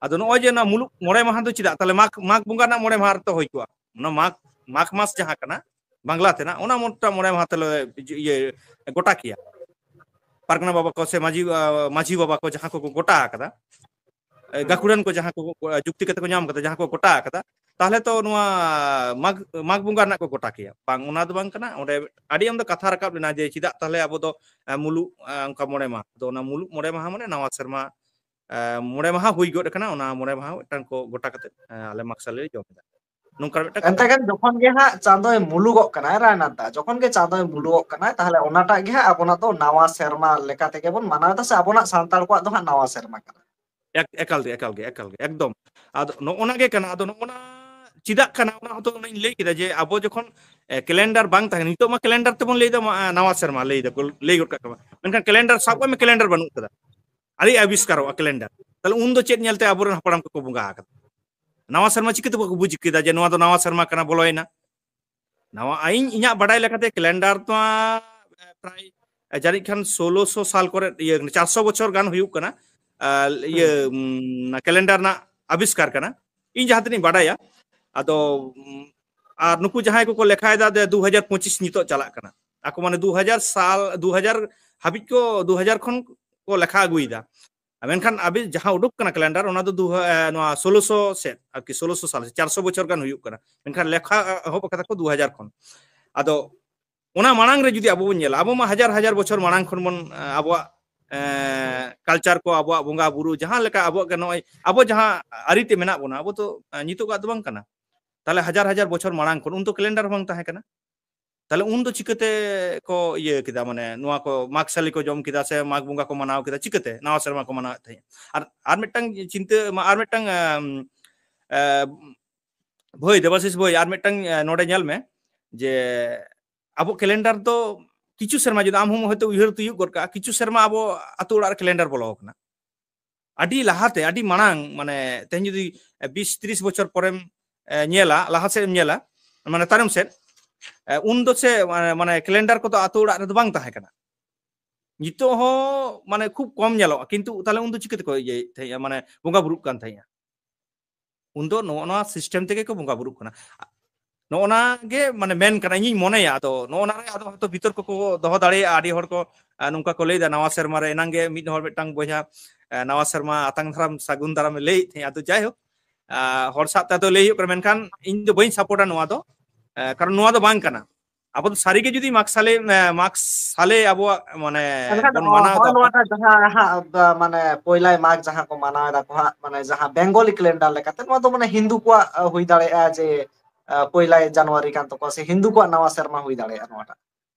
ᱟᱫᱚ ᱱᱚᱜᱼᱚᱭ ᱡᱮ ᱚᱱᱟ ᱢᱩᱞᱩᱜ ᱢᱚᱬᱮ ᱢᱟᱦᱟ ᱫᱚ ᱪᱮᱫᱟᱜ? ᱛᱟᱦᱞᱮ ᱢᱟᱜᱽ, ᱢᱟᱜᱽ ᱵᱚᱸᱜᱟ ᱨᱮᱱᱟᱜ ᱢᱚᱬᱮ ᱢᱟᱦᱟ ᱨᱮᱛᱚ ᱦᱩᱭ ᱠᱚᱜᱼᱟ᱾ ᱚᱱᱟ ᱢᱟᱜᱽ, ᱢᱟᱜᱽ ᱢᱟᱥ ᱡᱟᱦᱟᱸ ᱠᱟᱱᱟ ᱵᱟᱝᱞᱟ ᱛᱮᱱᱟᱜ, ᱚᱱᱟ ᱢᱚᱛᱚ ᱢᱚᱬᱮ ᱢᱟᱦᱟ ᱛᱮᱞᱮ ᱤᱭᱟᱹ ᱜᱚᱴᱟ ᱠᱮᱭᱟ᱾ ᱯᱟᱨᱜᱟᱱᱟ ᱵᱟᱵᱟ ᱠᱚ ᱥᱮ ᱢᱟᱹᱡᱷᱤ, ᱟ, ᱢᱟᱹᱡᱷᱤ ᱵᱟᱵᱟ ᱠᱚ ᱡᱟᱦᱟᱸ ᱠᱚᱠᱚ ᱜᱚᱴᱟ ᱟᱠᱟᱫᱟ, ᱮ, ᱦᱩᱸ᱾ ᱜᱟᱹᱠᱷᱩᱲᱟᱱ ᱠᱚ ᱡᱟᱦᱟᱸ ᱠᱚ, ᱠᱚ, ᱡᱩᱠᱛᱤ ᱠᱟᱛᱮ ᱠᱚ ᱧᱟᱢ ᱠᱟᱫᱟ, ᱡᱟᱦᱟᱸ ᱠᱚ ᱜᱚᱴᱟ ᱟᱠᱟᱫᱟ, ᱛᱟᱦᱞᱮ ᱛᱚ ᱱᱚᱣᱟ ᱢᱟᱜᱽ, ᱢᱟᱜᱽ ᱵᱚᱸᱜᱟ ᱨᱮᱱᱟᱜ ᱠᱚ ᱜᱚᱴᱟ ᱠᱮᱭᱟ᱾ ᱵᱟᱝ, ᱚᱱᱟ ᱫᱚ ᱵᱟᱝ ᱠᱟᱱᱟ᱾ ᱚᱸᱰᱮ ᱟᱹᱰᱤ ᱟᱢᱫᱟ ᱠᱟᱛᱷᱟ ᱨᱟᱠᱟᱵ ᱞᱮᱱᱟ ᱡᱮ ᱪᱮᱫᱟᱜ ᱛᱟᱦᱞᱮ ᱟᱵᱚ ᱫᱚ, ᱮ, ᱢᱩᱞᱩᱜ, ᱮ, ᱚᱱᱠᱟ ᱢᱚᱬᱮ ᱢᱟᱦᱟ᱾ ᱟᱫᱚ ᱚᱱᱟ ᱢᱩᱞᱩᱜ ᱢᱚᱬᱮ ᱢᱟᱦᱟ ᱢᱟᱱᱮ ᱱᱟᱣᱟ ᱥᱮᱨᱢᱟ, ᱮ, ᱢᱚᱬᱮ ᱢᱟᱦᱟ ᱦᱩᱭ ᱜᱚᱫ ᱟᱠᱟᱱᱟ, ᱚᱱᱟ ᱢᱚᱬᱮ ᱢᱟᱦᱟ ᱢᱤᱫᱴᱟᱝ ᱠᱚ ᱜᱚᱴᱟ ᱠᱟᱛᱮ, ᱮ, ᱟᱞᱮ ᱢᱟᱜᱽ ᱥᱟᱞᱮ ᱞᱮ ᱡᱚᱢ ᱮᱫᱟ᱾ ᱱᱚᱝᱠᱟ ᱢᱤᱫᱴᱟᱝ ᱠᱟᱛᱷᱟ᱾ ᱮᱱᱛᱮ ᱜᱮ ᱡᱚᱠᱷᱚᱱ ᱜᱮ ᱦᱟᱸᱜ ᱪᱟᱸᱫᱚᱭ ᱢᱩᱞᱩᱜᱚᱜ ᱠᱟᱱᱟᱭ ᱨᱟᱭᱱᱟᱛᱷ ᱫᱟ, ᱡᱚᱠᱷᱚᱱ ᱜᱮ ᱪᱟᱸᱫᱚᱭ ᱢᱩᱞᱩᱜᱚᱜ ᱠᱟᱱᱟᱭ, ᱛᱟᱦᱞᱮ ᱚᱱᱟᱴᱟᱜ ᱜᱮ ᱦᱟᱸᱜ ᱟᱵᱚᱱᱟᱜ ᱫᱚ ᱱᱟᱣᱟ ᱥᱮᱨᱢᱟ ᱞᱮᱠᱟ ᱛᱮᱜᱮ ᱵᱚᱱ ᱢᱟᱱᱟᱣ ᱮᱫᱟ, ᱥᱮ ᱟᱵᱚᱱᱟᱜ ᱥᱟᱱᱛᱟᱲ ᱠᱚᱣᱟᱜ ᱫᱚ ᱦᱟᱸᱜ ᱱᱟᱣᱟ ᱥᱮᱨᱢᱟ ᱠᱟᱱᱟ᱾ ᱮᱠ-, ᱮᱠᱟᱞ ᱜᱮ, ᱮᱠᱟᱞ ᱜᱮ, ᱮᱠᱟᱞ ᱜᱮ, ᱮᱠᱫᱚᱢ᱾ ᱟᱫᱚ ᱱᱚᱜᱼᱚ ᱱᱟ ᱜᱮ ᱠᱟᱱᱟ᱾ ᱟᱫᱚ ᱱᱚᱜᱼᱚ ᱱᱟ ᱪᱮᱫᱟᱜ ᱠᱟᱱᱟ, ᱚᱱᱟ ᱦᱚᱸᱛᱚ ᱚᱱᱟᱧ ᱞᱟᱹᱭ ᱠᱮᱫᱟ ᱡᱮ ᱟᱵᱚ ᱡᱚᱠᱷᱚᱱ, ᱮ, ᱠᱮᱞᱮᱱᱰᱟᱨ ᱵᱟᱝ ᱛᱟᱦᱮᱸ ᱠᱟᱱᱟ, ᱱᱤᱛᱚᱜ ᱢᱟ ᱠᱮᱞᱮᱱᱰᱟᱨ ᱛᱮᱵᱚᱱ ᱞᱟᱹᱭ ᱫᱟ, ᱢᱟ, ᱱᱟᱣᱟ ᱥᱮᱨᱢᱟ ᱞᱟᱹᱭ ᱫᱟᱠᱚ, ᱞᱟᱹᱭ ᱜᱚᱫ ᱠᱟᱜ ᱠᱟᱱᱟ᱾ ᱢᱮᱱᱠᱷᱟᱱ ᱠᱮᱞᱮᱱᱰᱟᱨ ᱥᱟᱵ ᱠᱟᱜ ᱢᱮ, ᱠᱮᱞᱮᱱᱰᱟᱨ ᱵᱟᱹᱱᱩᱜ ᱠᱟᱫᱟ, ᱟᱹᱣᱨᱤ ᱟᱵᱤᱥᱠᱟᱨᱚᱜᱼᱟ ᱠᱮᱞᱮᱱᱰᱟᱨ, ᱛᱟᱦᱞᱮ ᱩᱱ ᱫᱚ ᱪᱮᱫ ᱧᱮᱞᱛᱮ ᱟᱵᱚᱨᱮᱱ ᱦᱟᱯᱲᱟᱢ ᱠᱚᱠᱚ ᱵᱚᱸᱜᱟ ᱟᱠᱟᱫᱟ? ᱱᱟᱣᱟ ᱥᱮᱨᱢᱟ ᱪᱤᱠᱟᱹ ᱛᱮᱠᱚ ᱵᱩᱡᱽ ᱠᱮᱫᱟ ᱡᱮ ᱱᱚᱣᱟ ᱫᱚ ᱱᱟᱣᱟ ᱥᱮᱨᱢᱟ ᱠᱟᱱᱟ, ᱵᱚᱞᱚᱭᱮᱱᱟ? ᱱᱟᱣᱟ, ᱤᱧ, ᱤᱧᱟᱹᱜ ᱵᱟᱰᱟᱭ ᱞᱮᱠᱟᱛᱮ ᱠᱮᱞᱮᱱᱰᱟᱨ ᱢᱟ, ᱮ, ᱯᱨᱟᱭ, ᱮ, ᱡᱟᱹᱱᱤᱡ ᱠᱷᱟᱱ ᱥᱳᱞᱳᱥᱚ ᱥᱟᱞ ᱠᱚᱨᱮ, ᱤᱭᱟᱹ, ᱪᱟᱨᱥᱚ ᱵᱚᱪᱷᱚᱨ ᱜᱟᱱ ᱦᱩᱭᱩᱜ ᱠᱟᱱᱟ, ᱟ, ᱤᱭᱟᱹ, ᱩᱢ, ᱚᱱᱟ ᱠᱮᱞᱮᱱᱰᱟᱨ ᱨᱮᱱᱟᱜ ᱟᱵᱤᱥᱠᱟᱨ ᱠᱟᱱᱟ᱾ ᱤᱧ ᱡᱟᱦᱟᱸ ᱛᱤᱱᱟᱹᱜ ᱤᱧ ᱵᱟᱰᱟᱭᱟ, ᱟᱫᱚ, ᱩᱢ, ᱟᱨ ᱱᱩᱠᱩ ᱡᱟᱦᱟᱸᱭ ᱠᱚᱠᱚ ᱞᱮᱠᱷᱟᱭᱮᱫᱟ ᱡᱮ ᱫᱩ ᱦᱟᱡᱟᱨ ᱯᱚᱸᱪᱤᱥ ᱱᱤᱛᱚᱜ ᱪᱟᱞᱟᱜ ᱠᱟᱱᱟ, ᱟᱠᱚ ᱢᱟᱱᱮ ᱫᱩ ᱦᱟᱡᱟᱨ ᱥᱟᱞ, ᱫᱩ ᱦᱟᱡᱟᱨ ᱦᱟᱹᱵᱤᱡ ᱠᱚ, ᱫᱩ ᱦᱟᱡᱟᱨ ᱠᱷᱚᱱ ᱠᱚ ᱞᱮᱠᱷᱟ ᱟᱹᱜᱩᱭᱮᱫᱟ᱾ ᱟᱨ ᱢᱮᱱᱠᱷᱟᱱ ᱟᱵᱤᱱ ᱡᱟᱦᱟᱸ ᱩᱰᱩᱠ ᱠᱟᱱᱟ ᱠᱮᱞᱮᱱᱰᱟᱨ, ᱚᱱᱟ ᱫᱚ ᱫᱩ ᱦᱟ- ᱮ, ᱱᱚᱣᱟ ᱥᱳᱞᱳᱥᱚ ᱥᱮᱫ ᱟᱨᱠᱤ, ᱥᱳᱞᱳᱥᱚ ᱥᱟᱞ, ᱪᱟᱨᱥᱚ ᱵᱚᱪᱷᱚᱨ ᱜᱟᱱ ᱦᱩᱭᱩᱜ ᱠᱟᱱᱟ᱾ ᱢᱮᱱᱠᱷᱟᱱ ᱞᱮᱠᱷᱟ ᱮᱦᱚᱵ ᱟᱠᱟᱫᱟ ᱠᱚ ᱫᱩ ᱦᱟᱡᱟᱨ ᱠᱷᱚᱱ᱾ ᱟᱫᱚ ᱚᱱᱟ ᱢᱟᱲᱟᱝ ᱨᱮ ᱡᱩᱫᱤ ᱟᱵᱚ ᱵᱚᱱ ᱧᱮᱞᱟ, ᱟᱵᱚ ᱢᱟ ᱦᱟᱡᱟᱨ ᱦᱟᱡᱟᱨ ᱵᱚᱪᱷᱚᱨ ᱢᱟᱲᱟᱝ ᱠᱷᱚᱱ ᱵᱚᱱ, ᱮ, ᱟᱵᱚᱣᱟᱜ ᱮ, ᱠᱟᱞᱪᱟᱨ ᱠᱚ, ᱟᱵᱚᱣᱟᱜ ᱵᱚᱸᱜᱟ ᱵᱩᱨᱩ, ᱡᱟᱦᱟᱸ ᱞᱮᱠᱟ ᱟᱵᱚᱣᱟᱜ ᱜᱮ ᱱᱚᱜᱼᱚᱭ ᱟᱵᱚ ᱡᱟᱦᱟᱸ ᱟᱹᱨᱤᱛᱮ ᱢᱮᱱᱟᱜ ᱵᱚᱱᱟ, ᱟᱵᱚ ᱛᱚ, ᱮ, ᱱᱤᱛᱚᱜᱟᱜ ᱫᱚ ᱵᱟᱝ ᱠᱟᱱᱟ᱾ ᱛᱟᱦᱞᱮ ᱦᱟᱡᱟᱨ ᱦᱟᱡᱟᱨ ᱵᱚᱪᱷᱚᱨ ᱢᱟᱲᱟᱝ ᱠᱷᱚᱱ ᱩᱱ ᱫᱚ ᱠᱮᱞᱮᱱᱰᱟᱨ ᱦᱚᱸ ᱵᱟᱝ ᱛᱟᱦᱮᱸ ᱠᱟᱱᱟ᱾ ᱛᱟᱦᱞᱮ ᱩᱱ ᱫᱚ ᱪᱤᱠᱟᱹᱛᱮ ᱠᱚ ᱤᱭᱟᱹ ᱠᱮᱫᱟ, ᱢᱟᱱᱮ ᱱᱚᱣᱟ ᱠᱚ ᱢᱟᱜᱽ ᱥᱟᱞᱮ ᱠᱚ ᱡᱚᱢ ᱠᱮᱫᱟ ᱥᱮ ᱢᱟᱜᱽ ᱵᱚᱸᱜᱟ ᱠᱚ ᱢᱟᱱᱟᱣ ᱠᱮᱫᱟ, ᱪᱤᱠᱟᱹᱛᱮ ᱱᱟᱣᱟ ᱥᱮᱨᱢᱟ ᱠᱚ ᱢᱟᱱᱟᱣᱮᱫ ᱛᱟᱦᱮᱸᱫ? ᱟᱨ, ᱟᱨ ᱢᱤᱫᱴᱟᱝ ᱪᱤᱱᱛᱟᱹ, ᱢᱟ-, ᱟᱨ ᱢᱤᱫᱴᱟᱝ, ᱮᱢ, ᱮ, ᱵᱷᱟᱹᱭ, ᱫᱮᱵᱟᱥᱤᱥ ᱵᱷᱟᱹᱭ, ᱟᱨ ᱢᱤᱫᱴᱟᱝ, ᱮ, ᱱᱚᱰᱮ ᱧᱮᱞ ᱢᱮ ᱡᱮ ᱟᱵᱚ ᱠᱮᱞᱮᱱᱰᱟᱨ ᱫᱚ ᱠᱤᱪᱷᱩ ᱥᱮᱨᱢᱟ, ᱡᱩᱫᱤ ᱟᱢ ᱦᱚᱸ ᱦᱚᱭᱛᱳ ᱩᱭᱦᱟᱹᱨ ᱛᱤᱭᱳᱜ ᱜᱚᱫ ᱠᱟᱜᱼᱟ, ᱠᱤᱪᱷᱩ ᱥᱮᱨᱢᱟ ᱟᱵᱚ ᱟᱛᱳ ᱚᱲᱟᱜ ᱨᱮ ᱠᱮᱞᱮᱱᱰᱟᱨ ᱵᱚᱞᱚ ᱟᱠᱟᱱᱟ᱾ ᱟᱹᱰᱤ ᱞᱟᱦᱟᱛᱮ, ᱟᱹᱰᱤ ᱢᱟᱲᱟᱝ, ᱢᱟᱱᱮ ᱛᱮᱦᱮᱧ ᱡᱩᱫᱤ ᱵᱤᱥ ᱛᱤᱨᱤᱥ ᱵᱚᱪᱷᱚᱨ ᱯᱚᱨᱮᱢ, ᱮ, ᱧᱮᱞᱟ, ᱞᱟᱦᱟ ᱥᱮᱫ ᱮᱢ ᱧᱮᱞᱟ, ᱢᱟᱱᱮ ᱛᱟᱭᱱᱚᱢ ᱥᱮᱫ, ᱮ, ᱩᱱ ᱫᱚ ᱥᱮ, ᱢᱟᱱᱮ, ᱢᱟᱱᱮ ᱠᱮᱞᱮᱱᱰᱟᱨ ᱠᱚᱫᱚ ᱟᱛᱳ ᱚᱲᱟᱜ ᱨᱮᱫᱚ ᱵᱟᱝ ᱛᱟᱦᱮᱸ ᱠᱟᱱᱟ᱾ ᱱᱤᱛᱚᱜ ᱦᱚᱸ ᱢᱟᱱᱮ ᱠᱷᱩᱵ ᱠᱚᱢ ᱧᱮᱞᱚᱜᱼᱟ, ᱠᱤᱱᱛᱩ ᱛᱟᱦᱞᱮ ᱩᱱ ᱫᱚ ᱪᱤᱠᱟᱹ ᱛᱮᱠᱚ ᱤᱭᱟᱹᱭᱮᱫ ᱛᱟᱦᱮᱸᱜᱼᱟ, ᱢᱟᱱᱮ ᱵᱚᱸᱜᱟ ᱵᱩᱨᱩᱜ ᱠᱟᱱ ᱛᱟᱦᱮᱸᱜᱼᱟ? ᱩᱱ ᱫᱚ ᱱᱚᱜᱼᱚ ᱱᱚᱣᱟ ᱥᱤᱥᱴᱮᱢ ᱛᱮᱜᱮ ᱠᱚ ᱵᱚᱸᱜᱟ ᱵᱩᱨᱩᱜ ᱠᱟᱱᱟ᱾ ᱱᱚᱜᱼᱚ ᱱᱟ ᱜᱮ ᱢᱟᱱᱮ ᱢᱮᱱ ᱠᱟᱱᱟ, ᱤᱧᱤᱧ ᱢᱚᱱᱮᱭᱟ᱾ ᱟᱫᱚ ᱱᱚᱜᱼᱚ ᱱᱟ ᱨᱮ ᱟᱫᱚ ᱦᱚᱭᱛᱳ ᱵᱤᱛᱚᱨᱠᱚ ᱠᱚ ᱫᱚᱦᱚ ᱫᱟᱲᱮᱭᱟᱜᱼᱟ, ᱟᱹᱰᱤ ᱦᱚᱲ ᱠᱚ, ᱟ, ᱱᱚᱝᱠᱟ ᱠᱚ ᱞᱟᱹᱭᱫᱟ, ᱱᱟᱣᱟ ᱥᱮᱨᱢᱟ ᱨᱮ᱾ ᱮᱱᱟᱝ ᱜᱮ ᱢᱤᱫ ᱦᱚᱲ ᱢᱤᱫᱴᱟᱝ ᱵᱚᱭᱦᱟ, ᱟ, ᱱᱟᱣᱟ ᱥᱮᱨᱢᱟ ᱟᱛᱟᱝ ᱫᱟᱨᱟᱢ ᱥᱟᱹᱜᱩᱱ ᱫᱟᱨᱟᱢ ᱮ ᱞᱟᱹᱭᱮᱫ ᱛᱟᱦᱮᱸᱫ᱾ ᱟᱫᱚ ᱡᱟᱭᱦᱳᱠ, ᱟ, ᱦᱚᱲ ᱥᱟᱶᱛᱮ ᱟᱫᱚ ᱞᱟᱹᱭ ᱦᱩᱭᱩᱜ ᱠᱟᱱᱟ, ᱢᱮᱱᱠᱷᱟᱱ ᱤᱧ ᱫᱚ ᱵᱟᱹᱧ ᱥᱟᱯᱳᱨᱴᱟ ᱱᱚᱣᱟ ᱫᱚ, ᱟ, ᱠᱟᱨᱚᱱ ᱱᱚᱣᱟ ᱫᱚ ᱵᱟᱝ ᱠᱟᱱᱟ᱾ ᱟᱵᱚ ᱫᱚ ᱥᱟᱹᱨᱤᱜᱮ ᱡᱩᱫᱤ ᱢᱟᱜᱽ ᱥᱟᱞᱮ, ᱮ, ᱢᱟᱜᱽ ᱥᱟᱞᱮ ᱟᱵᱚᱣᱟᱜ ᱢᱟᱱᱮ ᱮᱱᱠᱷᱟᱱ ᱵᱚᱱ ᱢᱟᱱᱟᱣ ᱱᱚᱜᱼᱚ ᱫᱟ, ᱱᱚᱣᱟᱴᱟᱜ ᱡᱟᱦᱟᱸ ᱦᱟᱸᱜ, ᱵᱟ-, ᱢᱟᱱᱮ ᱯᱚᱭᱞᱟᱭ ᱢᱟᱜᱽ ᱡᱟᱦᱟᱸ ᱠᱚ ᱢᱟᱱᱟᱣ ᱮᱫᱟ ᱠᱚ ᱦᱟᱸᱜ, ᱢᱟᱱᱮ ᱡᱟᱦᱟᱸ ᱵᱮᱝᱜᱚᱞᱤ ᱠᱮᱞᱮᱱᱰᱟᱨ ᱞᱮᱠᱟᱛᱮ, ᱱᱚᱣᱟ ᱫᱚ ᱢᱟᱱᱮ ᱦᱤᱱᱫᱩ ᱠᱚᱣᱟᱜ, ᱟ, ᱦᱩᱭ ᱫᱟᱲᱮᱭᱟᱜᱼᱟ ᱡᱮ, ᱟ, ᱯᱚᱭᱞᱟᱭ ᱡᱟᱱᱩᱣᱟᱨᱤ ᱠᱟᱱ ᱛᱟᱠᱚᱣᱟ ᱥᱮ ᱦᱤᱱᱫᱩ ᱠᱚᱣᱟᱜ ᱱᱟᱣᱟ ᱥᱮᱨᱢᱟ ᱦᱩᱭ ᱫᱟᱲᱮᱭᱟᱜᱼᱟ ᱱᱚᱣᱟᱴᱟᱜ᱾